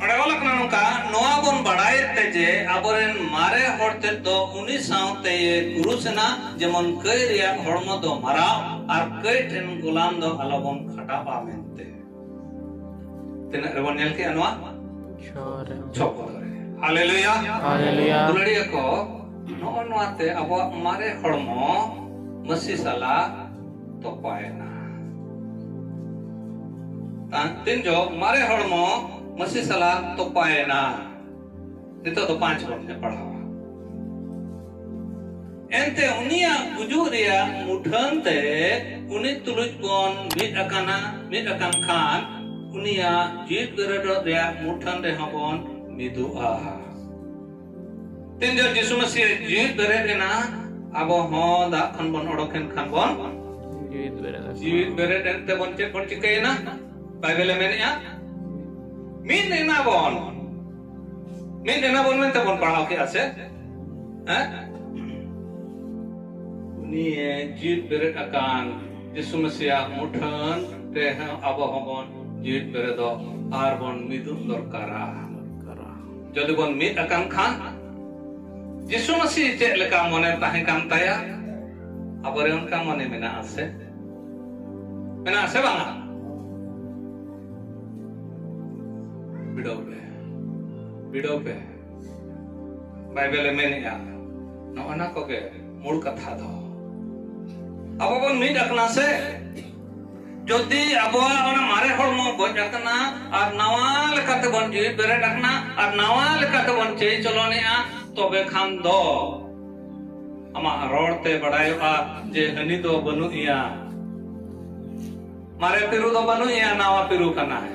ᱚᱸᱰᱮ ᱚᱞ ᱟᱠᱟᱱᱟ ᱱᱚᱝᱠᱟ, ᱱᱚᱣᱟ ᱵᱚᱱ ᱵᱟᱲᱟᱭᱮᱫ ᱛᱮ ᱡᱮ ᱟᱵᱚᱨᱮᱱ ᱢᱟᱨᱮ ᱦᱚᱲ ᱛᱮᱫ ᱫᱚ ᱩᱱᱤ ᱥᱟᱶᱛᱮ ᱠᱩᱨᱩᱥ ᱮᱱᱟ, ᱡᱮᱢᱚᱱ ᱠᱟᱹᱭ ᱨᱮᱭᱟᱜ ᱦᱚᱲᱢᱚ ᱫᱚ ᱢᱟᱨᱟᱣ ᱟᱨ ᱠᱟᱹᱭ ᱴᱷᱮᱱ ᱜᱳᱞᱟᱢ ᱫᱚ ᱟᱞᱚᱵᱚᱱ ᱠᱷᱟᱴᱟᱜᱼᱟ ᱢᱮᱱᱛᱮ᱾ ᱛᱤᱱᱟᱹᱜ ᱨᱮᱵᱚᱱ ᱧᱮᱞ ᱠᱮᱜᱼᱟ ᱱᱚᱣᱟ? ᱪᱷᱚ ᱨᱮ᱾ ᱪᱷᱚ ᱯᱚᱫ ᱨᱮ᱾ ᱦᱟᱞᱮᱞᱩᱭᱟ᱾ ᱦᱟᱞᱮᱞᱩᱭᱟ᱾ ᱫᱩᱞᱟᱹᱲᱤᱭᱟᱹ ᱠᱚ, ᱱᱚᱜᱼᱚ ᱱᱚᱣᱟ ᱛᱮ ᱟᱵᱚᱣᱟᱜ ᱢᱟᱨᱮ ᱦᱚᱲᱢᱚ ᱢᱟᱹᱥᱤ ᱥᱟᱞᱟᱜ ᱛᱚᱯᱟᱭᱮᱱᱟ᱾ ᱛᱟ-, ᱛᱤᱱ ᱡᱚᱦᱚᱜ ᱢᱟᱨᱮ ᱦᱚᱲᱢᱚ ᱢᱟᱹᱥᱤ ᱥᱟᱞᱟᱜ ᱛᱚᱯᱟᱭᱮᱱᱟ, ᱱᱤᱛᱚᱜ ᱫᱚ ᱯᱟᱸᱪ ᱵᱚᱱ ᱯᱟᱲᱦᱟᱣᱟ᱾ ᱮᱱᱛᱮ ᱩᱱᱤᱭᱟᱜ ᱜᱩᱡᱩᱜ ᱨᱮᱭᱟᱜ ᱢᱩᱴᱷᱟᱹᱱ ᱛᱮ ᱩᱱᱤ ᱛᱩᱞᱩᱡ ᱵᱚᱱ ᱢᱤᱫ ᱟᱠᱟᱱᱟ, ᱢᱤᱫ ᱟᱠᱟᱱ ᱠᱷᱟᱱ ᱩᱱᱤᱭᱟᱜ ᱡᱤᱣᱤᱫ ᱵᱮᱨᱮᱫᱚᱜ ᱨᱮᱭᱟᱜ ᱢᱩᱴᱷᱟᱹᱱ ᱨᱮᱦᱚᱸ ᱵᱚᱱ ᱢᱤᱫᱚᱜᱼᱟ᱾ ᱛᱤᱱ ᱡᱚᱦᱚᱜ ᱡᱤᱥᱩ ᱢᱟᱹᱥᱤᱭᱟᱜ ᱡᱤᱣᱤᱫ ᱵᱮᱨᱮᱫ ᱮᱱᱟ, ᱟᱵᱚ ᱦᱚᱸ ᱫᱟᱜ ᱠᱷᱚᱱ ᱵᱚᱱ ᱚᱰᱚᱠ ᱮᱱ ᱠᱷᱟᱱ ᱵᱚᱱ ᱡᱤᱣᱤᱫ ᱵᱮᱨᱮᱫ ᱟᱠᱟᱱᱟ᱾ ᱡᱤᱣᱤᱫ ᱵᱮᱨᱮᱫ ᱮᱱᱛᱮ ᱵᱚᱱ ᱪᱮᱫ ᱵᱚᱱ ᱪᱤᱠᱟᱹᱭᱮᱱᱟ? ᱵᱟᱭᱵᱮᱞᱮ ᱢᱮᱱᱮᱜᱼᱟ, ᱢᱤᱫ ᱮᱱᱟ ᱵᱚᱱ᱾ ᱢᱤᱫ ᱮᱱᱟ ᱵᱚᱱ ᱢᱮᱱᱛᱮ ᱵᱚᱱ ᱯᱟᱲᱦᱟᱣ ᱠᱮᱫᱼᱟ ᱥᱮ? ᱦᱮᱸ? ᱩᱱᱤᱭᱮ ᱡᱤᱣᱤᱫ ᱵᱮᱨᱮᱫ ᱟᱠᱟᱱ ᱡᱤᱥᱩ ᱢᱟᱹᱥᱤᱭᱟᱜ ᱢᱩᱴᱷᱟᱹᱱ ᱨᱮ ᱦᱚᱸ ᱟᱵᱚ ᱦᱚᱸᱵᱚᱱ ᱡᱤᱣᱤᱫ ᱵᱮᱨᱮᱫᱚᱜ ᱟᱨ ᱵᱚᱱ ᱢᱤᱫᱚᱜ ᱫᱚᱨᱠᱟᱨᱟ᱾ ᱡᱩᱫᱤ ᱵᱚᱱ ᱢᱤᱫ ᱟᱠᱟᱱ ᱠᱷᱟᱱ, ᱡᱤᱥᱩ ᱢᱟᱹᱥᱤ ᱪᱮᱫ ᱞᱮᱠᱟ ᱢᱚᱱᱮ ᱛᱟᱦᱮᱸ ᱠᱟᱱ ᱛᱟᱭᱟ? ᱟᱵᱚᱨᱮ ᱚᱱᱠᱟ ᱢᱚᱱᱮ ᱢᱮᱱᱟᱜᱼᱟ ᱥᱮ? ᱢᱮᱱᱟᱜᱼᱟ ᱥᱮ ᱵᱟᱝᱟ? ᱵᱤᱰᱟᱹᱣ ᱯᱮ, ᱵᱤᱰᱟᱹᱣ ᱯᱮ᱾ ᱵᱟᱭᱵᱮᱞᱮ ᱢᱮᱱᱮᱜᱼᱟ, ᱱᱚᱜᱼᱚ ᱱᱟ ᱠᱚᱜᱮ ᱢᱩᱲ ᱠᱟᱛᱷᱟ ᱫᱚ᱾ ᱟᱵᱚ ᱵᱚᱱ ᱢᱤᱫ ᱟᱠᱟᱱᱟ ᱥᱮ? ᱡᱩᱫᱤ ᱟᱵᱚᱣᱟᱜ ᱚᱱᱟ ᱢᱟᱨᱮ ᱦᱚᱲᱢᱚ ᱜᱚᱡ ᱟᱠᱟᱱᱟ ᱟᱨ ᱱᱟᱣᱟ ᱞᱮᱠᱟᱛᱮ ᱵᱚᱱ ᱡᱤᱣᱤ ᱵᱮᱨᱮᱫ ᱟᱠᱟᱱᱟ ᱟᱨ ᱱᱟᱣᱟ ᱞᱮᱠᱟᱛᱮ ᱵᱚᱱ ᱪᱟᱹᱭ ᱪᱚᱞᱚᱱᱮᱜᱼᱟ, ᱛᱚᱵᱮ ᱠᱷᱟᱱ ᱫᱚ ᱟᱢᱟᱜ ᱨᱚᱲ ᱛᱮ ᱵᱟᱲᱟᱭᱚᱜᱼᱟ ᱡᱮ ᱦᱟᱹᱱᱤ ᱫᱚ ᱵᱟᱹᱱᱩᱜ ᱮᱭᱟ᱾ ᱢᱟᱨᱮ ᱯᱤᱨᱩ ᱫᱚ ᱵᱟᱹᱱᱩᱜ ᱮᱭᱟ, ᱱᱟᱣᱟ ᱯᱤᱨᱩ ᱠᱟᱱᱟᱭ᱾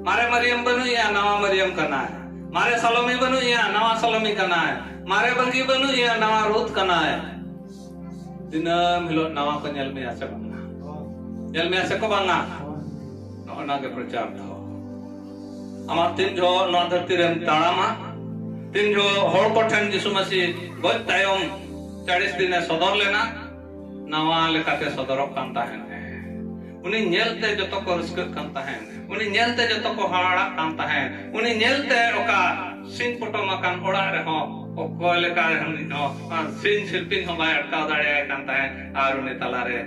ᱢᱟᱨᱮ ᱢᱟᱹᱨᱤᱭᱟᱹᱢ ᱵᱟᱹᱱᱩᱜ ᱮᱭᱟ, ᱱᱟᱣᱟ ᱢᱟᱹᱨᱤᱭᱟᱹᱢ ᱠᱟᱱᱟᱭ᱾ ᱢᱟᱨᱮ ᱥᱟᱞᱚᱢᱤ ᱵᱟᱹᱱᱩᱜ ᱮᱭᱟ, ᱱᱟᱣᱟ ᱥᱟᱞᱚᱢᱤ ᱠᱟᱱᱟᱭ᱾ ᱢᱟᱨᱮ ᱵᱟᱹᱝᱜᱤ ᱵᱟᱹᱱᱩᱜ ᱮᱭᱟ, ᱱᱟᱣᱟ ᱨᱩᱛ ᱠᱟᱱᱟᱭ᱾ ᱫᱤᱱᱟᱹᱢ ᱦᱤᱞᱳᱜ ᱱᱟᱣᱟ ᱠᱚ ᱧᱮᱞ ᱢᱮᱭᱟ ᱥᱮ ᱵᱟᱝᱟ? ᱧᱮᱞ ᱢᱮᱭᱟ ᱥᱮ ᱠᱚ ᱵᱟᱝᱟ? ᱱᱚᱜᱼᱚ ᱱᱟ ᱜᱮ ᱯᱨᱚᱪᱟᱨ ᱫᱚ᱾ ᱟᱢᱟᱜ ᱛᱤᱱ ᱡᱚᱦᱚᱜ ᱱᱚᱣᱟ ᱫᱷᱟᱹᱨᱛᱤ ᱨᱮᱢ ᱛᱟᱲᱟᱢᱟ, ᱛᱤᱱ ᱡᱚᱦᱚᱜ ᱦᱚᱲ ᱠᱚᱴᱷᱮᱱ ᱡᱤᱥᱩ ᱢᱟᱹᱥᱤ ᱜᱚᱡ ᱛᱟᱭᱚᱢ ᱪᱟᱲᱤᱥ ᱫᱤᱱᱮ ᱥᱚᱫᱚᱨ ᱞᱮᱱᱟ, ᱱᱟᱣᱟ ᱞᱮᱠᱟᱛᱮ ᱥᱚᱫᱚᱨᱚᱜ ᱠᱟᱱ ᱛᱟᱦᱮᱸᱱ᱾ ᱩᱱᱤ ᱧᱮᱞᱛᱮ ᱡᱚᱛᱚ ᱠᱚ ᱨᱟᱹᱥᱠᱟᱹᱜ ᱠᱟᱱ ᱛᱟᱦᱮᱸᱱ, ᱩᱱᱤ ᱧᱮᱞᱛᱮ ᱡᱚᱛᱚ ᱠᱚ ᱦᱟᱦᱟᱲᱟᱜ ᱠᱟᱱ ᱛᱟᱦᱮᱸᱱ, ᱩᱱᱤ ᱧᱮᱞᱛᱮ ᱚᱠᱟ ᱥᱤᱧ ᱯᱚᱴᱚᱢ ᱟᱠᱟᱱ ᱚᱲᱟᱜ ᱨᱮᱦᱚᱸ ᱚᱠᱚᱭ ᱞᱮᱠᱟ ᱩᱱᱤ ᱦᱚᱸ, ᱥᱤᱧ ᱥᱤᱞᱯᱤᱧ ᱦᱚᱸ ᱵᱟᱭ ᱟᱴᱠᱟᱣ ᱫᱟᱲᱮᱭᱟᱭ ᱠᱟᱱ ᱛᱟᱦᱮᱸᱱ, ᱟᱨ ᱩᱱᱤ ᱛᱟᱞᱟᱨᱮ,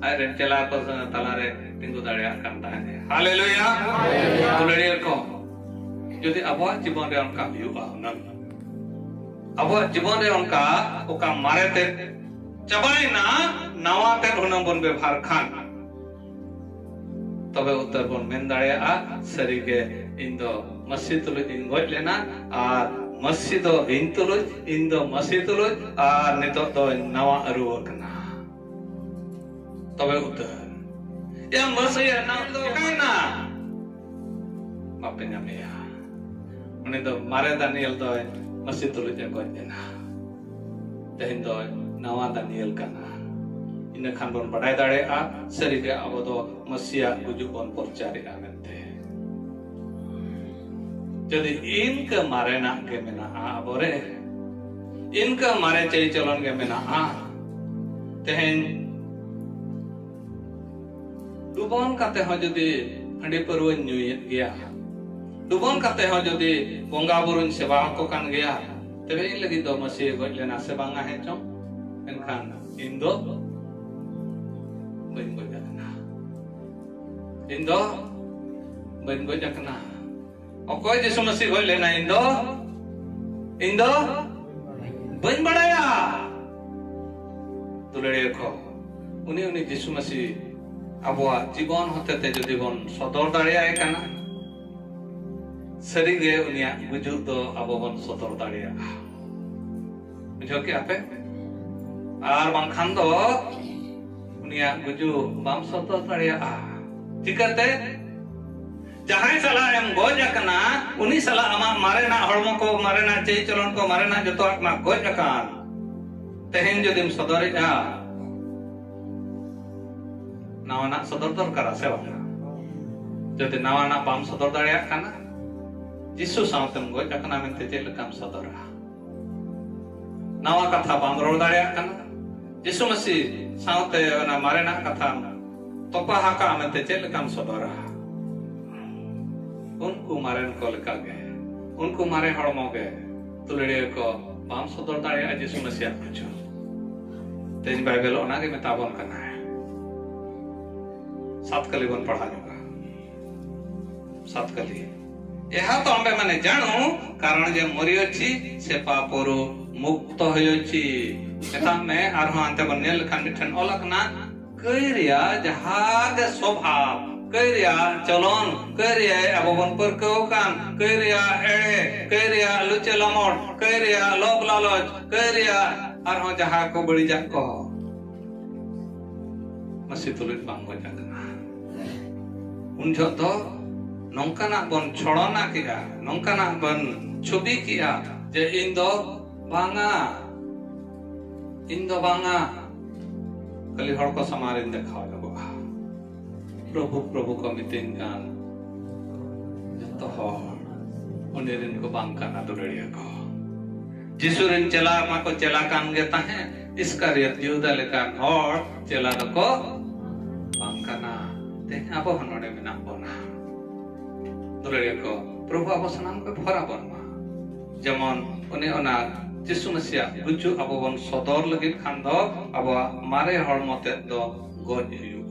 ᱟᱡᱨᱮᱱ ᱪᱮᱞᱟ ᱠᱚ ᱛᱟᱞᱟᱨᱮ ᱛᱤᱸᱜᱩ ᱫᱟᱲᱮᱭᱟᱜ ᱠᱟᱱ ᱛᱟᱦᱮᱸᱱ᱾ ᱦᱟᱞᱮᱞᱩᱭᱟ! ᱫᱩᱞᱟᱹᱲᱤᱭᱟᱹ ᱠᱚ, ᱡᱩᱫᱤ ᱟᱵᱚᱣᱟᱜ ᱡᱤᱵᱚᱱ ᱨᱮ ᱚᱱᱠᱟ ᱦᱩᱭᱩᱜᱼᱟ ᱦᱩᱱᱟᱹᱝ, ᱟᱵᱚᱣᱟᱜ ᱡᱤᱵᱚᱱ ᱨᱮ ᱚᱱᱠᱟ ᱚᱠᱟ ᱢᱟᱨᱮ ᱛᱮ ᱪᱟᱵᱟᱭᱮᱱᱟ, ᱱᱟᱣᱟ ᱛᱮ ᱦᱩᱱᱟᱹᱝ ᱵᱚᱱ ᱵᱮᱵᱷᱟᱨ ᱠᱷᱟᱱ, ᱛᱚᱵᱮ ᱩᱛᱟᱹᱨ ᱵᱚᱱ ᱢᱮᱱ ᱫᱟᱲᱮᱭᱟᱜᱼᱟ, ᱥᱟᱹᱨᱤᱜᱮ ᱤᱧ ᱫᱚ ᱢᱟᱹᱥᱤ ᱛᱩᱞᱩᱡ ᱤᱧ ᱜᱚᱡ ᱞᱮᱱᱟ, ᱟᱨ ᱢᱟᱹᱥᱤ ᱫᱚ ᱤᱧ ᱛᱩᱞᱩᱡ, ᱤᱧ ᱫᱚ ᱢᱟᱹᱥᱤ ᱛᱩᱞᱩᱡ, ᱟᱨ ᱱᱤᱛᱚᱜ ᱫᱚᱧ ᱱᱟᱣᱟ ᱟᱹᱨᱩ ᱟᱠᱟᱱᱟ᱾ ᱛᱚᱵᱮ ᱩᱛᱟᱹᱨ ᱭᱟ ᱢᱟᱹᱥᱤ ᱱᱟᱣᱟ ᱫᱚ ᱚᱠᱟᱭᱮᱱᱟ? ᱵᱟᱯᱮ ᱧᱟᱢᱮᱭᱟ᱾ ᱩᱱᱤ ᱫᱚ ᱢᱟᱨᱮ ᱫᱟᱱᱤᱭᱮᱞ ᱫᱚᱭ ᱢᱟᱹᱥᱤ ᱛᱩᱞᱩᱡ ᱮ ᱜᱚᱡ ᱮᱱᱟ᱾ ᱛᱮᱦᱮᱧ ᱫᱚ ᱱᱟᱣᱟ ᱫᱟᱱᱤᱭᱮᱞ ᱠᱟᱱᱟ᱾ ᱤᱱᱟᱹ ᱠᱷᱟᱱ ᱵᱚᱱ ᱵᱟᱰᱟᱭ ᱫᱟᱲᱮᱭᱟᱜᱼᱟ, ᱥᱟᱹᱨᱤᱜᱮ ᱟᱵᱚ ᱫᱚ ᱢᱟᱹᱥᱤᱭᱟᱜ ᱜᱩᱡᱩᱜ ᱵᱚᱱ ᱯᱨᱚᱪᱟᱨᱮᱜᱼᱟ ᱢᱮᱱᱛᱮ᱾ ᱡᱩᱫᱤ ᱤᱱᱠᱟᱹ ᱢᱟᱨᱮᱱᱟᱜ ᱜᱮ ᱢᱮᱱᱟᱜᱼᱟ, ᱟᱵᱚᱨᱮ ᱤᱱᱠᱟᱹ ᱢᱟᱨᱮ ᱪᱟᱹᱭ ᱪᱚᱞᱚᱱ ᱜᱮ ᱢᱮᱱᱟᱜᱼᱟ, ᱛᱮᱦᱮᱧ ᱰᱩᱵᱚᱱ ᱠᱟᱛᱮ ᱦᱚᱸ ᱡᱩᱫᱤ ᱦᱟᱺᱰᱤ ᱯᱟᱹᱨᱣᱟᱹᱧ ᱧᱩᱭᱮᱫ ᱜᱮᱭᱟ, ᱰᱩᱵᱚᱱ ᱠᱟᱛᱮ ᱦᱚᱸ ᱡᱩᱫᱤ ᱵᱚᱸᱜᱟ ᱵᱩᱨᱩᱧ ᱥᱮᱵᱟ ᱟᱠᱚ ᱠᱟᱱ ᱜᱮᱭᱟ, ᱛᱚᱵᱮ ᱤᱧ ᱞᱟᱹᱜᱤᱫ ᱫᱚ ᱢᱟᱹᱥᱤᱭᱮ ᱜᱚᱡ ᱞᱮᱱᱟ ᱥᱮ ᱵᱟᱝᱟ? ᱦᱮᱸ ᱪᱚᱝ? ᱢᱮᱱᱠᱷᱟᱱ ᱤᱧ ᱫᱚ ᱵᱟᱹᱧ ᱜᱚᱡ ᱟᱠᱟᱱᱟ᱾ ᱤᱧ ᱫᱚ ᱵᱟᱹᱧ ᱜᱚᱡ ᱟᱠᱟᱱᱟ᱾ ᱚᱠᱚᱭ ᱡᱤᱥᱩ ᱢᱟᱹᱥᱤ ᱜᱚᱡ ᱞᱮᱱᱟ? ᱤᱧ ᱫᱚ, ᱤᱧ ᱫᱚ ᱵᱟᱹᱧ ᱵᱟᱲᱟᱭᱟ᱾ ᱫᱩᱞᱟᱹᱲᱤᱭᱟᱹ ᱠᱚ, ᱩᱱᱤ, ᱩᱱᱤ ᱡᱤᱥᱩ ᱢᱟᱹᱥᱤ ᱟᱵᱚᱣᱟᱜ ᱡᱤᱵᱚᱱ ᱦᱚᱛᱮᱛᱮ ᱡᱩᱫᱤ ᱵᱚᱱ ᱥᱚᱫᱚᱨ ᱫᱟᱲᱮᱭᱟᱭ ᱠᱟᱱᱟ, ᱥᱟᱹᱨᱤᱜᱮ ᱩᱱᱤᱭᱟᱜ ᱜᱩᱡᱩᱜ ᱫᱚ ᱟᱵᱚ ᱵᱚᱱ ᱥᱚᱫᱚᱨ ᱫᱟᱲᱮᱭᱟᱜᱼᱟ᱾ ᱵᱩᱡᱷᱟᱹᱣ ᱠᱮᱜᱼᱟ ᱯᱮ? ᱟᱨ ᱵᱟᱝᱠᱷᱟᱱ ᱫᱚ ᱩᱱᱤᱭᱟᱜ ᱜᱩᱡᱩᱜ ᱵᱟᱢ ᱥᱚᱫᱚᱨ ᱫᱟᱲᱮᱭᱟᱜᱼᱟ᱾ ᱪᱤᱠᱟᱹᱛᱮ? ᱡᱟᱦᱟᱸᱭ ᱥᱟᱞᱟᱜ ᱮᱢ ᱜᱚᱡ ᱟᱠᱟᱱᱟ, ᱩᱱᱤ ᱥᱟᱞᱟᱜ ᱟᱢᱟᱜ ᱢᱟᱨᱮᱱᱟᱜ ᱦᱚᱲᱢᱚ ᱠᱚ, ᱢᱟᱨᱮᱱᱟᱜ ᱪᱟᱹᱭ ᱪᱚᱞᱚᱱ ᱠᱚ, ᱢᱟᱨᱮᱱᱟᱜ ᱡᱚᱛᱚᱣᱟᱜ ᱢᱟ ᱜᱚᱡ ᱟᱠᱟᱱ᱾ ᱛᱮᱦᱮᱧ ᱡᱩᱫᱤᱢ ᱥᱚᱫᱚᱨᱮᱜᱼᱟ, ᱱᱟᱣᱟᱱᱟᱜ ᱥᱚᱫᱚᱨ ᱫᱚᱨᱠᱟᱨᱟ ᱥᱮ ᱵᱟᱝᱟ? ᱡᱩᱫᱤ ᱱᱟᱣᱟᱱᱟᱜ ᱵᱟᱢ ᱥᱚᱫᱚᱨ ᱫᱟᱲᱮᱭᱟᱜ ᱠᱟᱱᱟ, ᱡᱤᱥᱩ ᱥᱟᱶᱛᱮᱢ ᱜᱚᱡ ᱟᱠᱟᱱᱟ ᱢᱮᱱᱛᱮ ᱪᱮᱫ ᱞᱮᱠᱟᱢ ᱥᱚᱫᱚᱨᱟ? ᱱᱟᱣᱟ ᱠᱟᱛᱷᱟ ᱵᱟᱢ ᱨᱚᱲ ᱫᱟᱲᱮᱭᱟᱜ ᱠᱟᱱᱟ, ᱡᱤᱥᱩ ᱢᱟᱹᱥᱤ ᱥᱟᱶᱛᱮ ᱚᱱᱟ ᱢᱟᱨᱮᱱᱟᱜ ᱠᱟᱛᱷᱟᱢ ᱛᱚᱯᱟ ᱟᱠᱟᱜᱼᱟ ᱢᱮᱱᱛᱮ ᱪᱮᱫ ᱞᱮᱠᱟᱢ ᱥᱚᱫᱚᱨᱟ? ᱩᱱᱠᱩ ᱢᱟᱨᱮᱱ ᱠᱚ ᱞᱮᱠᱟᱜᱮ, ᱩᱱᱠᱩ ᱢᱟᱨᱮ ᱦᱚᱲᱢᱚ ᱜᱮ ᱫᱩᱞᱟᱹᱲᱤᱭᱟᱹ ᱠᱚ ᱵᱟᱢ ᱥᱚᱫᱚᱨ ᱫᱟᱲᱮᱭᱟᱜᱼᱟ ᱡᱤᱥᱩ ᱢᱟᱹᱥᱤᱭᱟᱜ ᱜᱩᱡᱩᱜ᱾ ᱛᱮᱦᱮᱧ ᱵᱟᱭᱵᱮᱞ ᱚᱱᱟᱜᱮ ᱢᱮᱛᱟ ᱵᱚᱱ ᱠᱟᱱᱟᱭ᱾ ᱥᱟᱛ ᱠᱟᱹᱞᱤ ᱵᱚᱱ ᱯᱟᱲᱦᱟᱣ ᱧᱚᱜᱟ᱾ ᱥᱟᱛ ᱠᱟᱹᱞᱤ। ଏହା ତ ଆମ୍ଭେମାନେ ଜାଣୁ, କାରଣ ଯେ ମରିଅଛି, ସେ ପାପରୁ ମୁକ୍ତ ହୋଇଅଛି। ᱢᱮᱛᱟᱜ ᱢᱮ, ᱟᱨᱦᱚᱸ ᱦᱟᱱᱛᱮ ᱵᱚᱱ ᱧᱮᱞ ᱞᱮᱠᱷᱟᱱ ᱢᱤᱫᱴᱷᱮᱱ ᱚᱞ ᱟᱠᱟᱱᱟ, ᱠᱟᱹᱭ ᱨᱮᱭᱟᱜ ᱡᱟᱦᱟᱸ ᱜᱮ ᱥᱚᱵᱷᱟᱵ, ᱠᱟᱹᱭ ᱨᱮᱭᱟᱜ ᱪᱚᱞᱚᱱ, ᱠᱟᱹᱭ ᱨᱮᱭᱟᱜ ᱟᱵᱚ ᱵᱚᱱ ᱯᱟᱹᱨᱠᱟᱹᱣ ᱟᱠᱟᱱ, ᱠᱟᱹᱭ ᱨᱮᱭᱟᱜ ᱮᱲᱮ, ᱠᱟᱹᱭ ᱨᱮᱭᱟᱜ ᱞᱩᱪᱟᱹ ᱞᱟᱢᱚᱴ, ᱠᱟᱹᱭ ᱨᱮᱭᱟᱜ ᱞᱚᱵᱽ ᱞᱟᱞᱚᱪ, ᱠᱟᱹᱭ ᱨᱮᱭᱟᱜ ᱟᱨᱦᱚᱸ ᱡᱟᱦᱟᱸ ᱠᱚ ᱵᱟᱹᱲᱤᱡᱟᱜ ᱠᱚ, ᱢᱟᱹᱥᱤ ᱛᱩᱞᱩᱡ ᱵᱟᱝ ᱜᱚᱡ ᱟᱠᱟᱱᱟ᱾ ᱩᱱ ᱡᱚᱦᱚᱜ ᱫᱚ ᱱᱚᱝᱠᱟᱱᱟᱜ ᱵᱚᱱ ᱪᱷᱚᱲᱚᱱᱟ ᱠᱮᱜᱼᱟ, ᱱᱚᱝᱠᱟᱱᱟᱜ ᱵᱚᱱ ᱪᱷᱚᱵᱤ ᱠᱮᱜᱼᱟ ᱡᱮ ᱤᱧ ᱫᱚ ᱵᱟᱝᱟ, ᱤᱧ ᱫᱚ ᱵᱟᱝᱟ, ᱠᱷᱟᱹᱞᱤ ᱦᱚᱲ ᱠᱚ ᱥᱟᱢᱟᱝ ᱨᱤᱧ ᱫᱮᱠᱷᱟᱣ ᱧᱚᱜᱚᱜᱼᱟ᱾ ᱯᱨᱚᱵᱷᱩ, ᱯᱨᱚᱵᱷᱩ ᱠᱚ ᱢᱤᱛᱟᱹᱧ ᱠᱟᱱ ᱡᱚᱛᱚ ᱦᱚᱲ᱾ ᱩᱱᱤ ᱨᱮᱱ ᱠᱚ ᱵᱟᱝ ᱠᱟᱱᱟ, ᱫᱩᱞᱟᱹᱲᱤᱭᱟᱹ ᱠᱚ᱾ ᱡᱤᱥᱩ ᱨᱮᱱ ᱪᱮᱞᱟ ᱢᱟᱠᱚ ᱪᱮᱞᱟ ᱠᱟᱱ ᱜᱮ ᱛᱟᱦᱮᱸᱫ, ᱤᱥᱠᱟᱨᱤᱭᱚᱛ ᱡᱤᱦᱩᱫᱟ ᱞᱮᱠᱟᱱ ᱦᱚᱲ ᱪᱮᱞᱟ ᱫᱚᱠᱚ ᱵᱟᱝ ᱠᱟᱱᱟ᱾ ᱛᱮᱦᱮᱧ ᱟᱵᱚ ᱦᱚᱸ ᱱᱚᱰᱮ ᱢᱮᱱᱟᱜ ᱵᱚᱱᱟ᱾ ᱫᱩᱞᱟᱹᱲᱤᱭᱟᱹ ᱠᱚ, ᱯᱨᱚᱵᱷᱩ ᱟᱵᱚ ᱥᱟᱱᱟᱢ ᱠᱚ ᱵᱷᱚᱨᱟ ᱵᱚᱱ ᱢᱟ᱾ ᱡᱮᱢᱚᱱ ᱩᱱᱤ ᱚᱱᱟ ᱡᱤᱥᱩ ᱢᱟᱥᱤᱭᱟᱜ ᱜᱩᱡᱩᱜ ᱟᱵᱚ ᱵᱚᱱ ᱥᱚᱫᱚᱨ ᱞᱟᱹᱜᱤᱫ ᱠᱷᱟᱱ ᱫᱚ ᱟᱵᱚᱣᱟᱜ ᱢᱟᱨᱮ ᱦᱚᱲᱢᱚ ᱛᱮᱫ ᱫᱚ ᱜᱚᱡ ᱦᱩᱭᱩᱜᱼᱟ᱾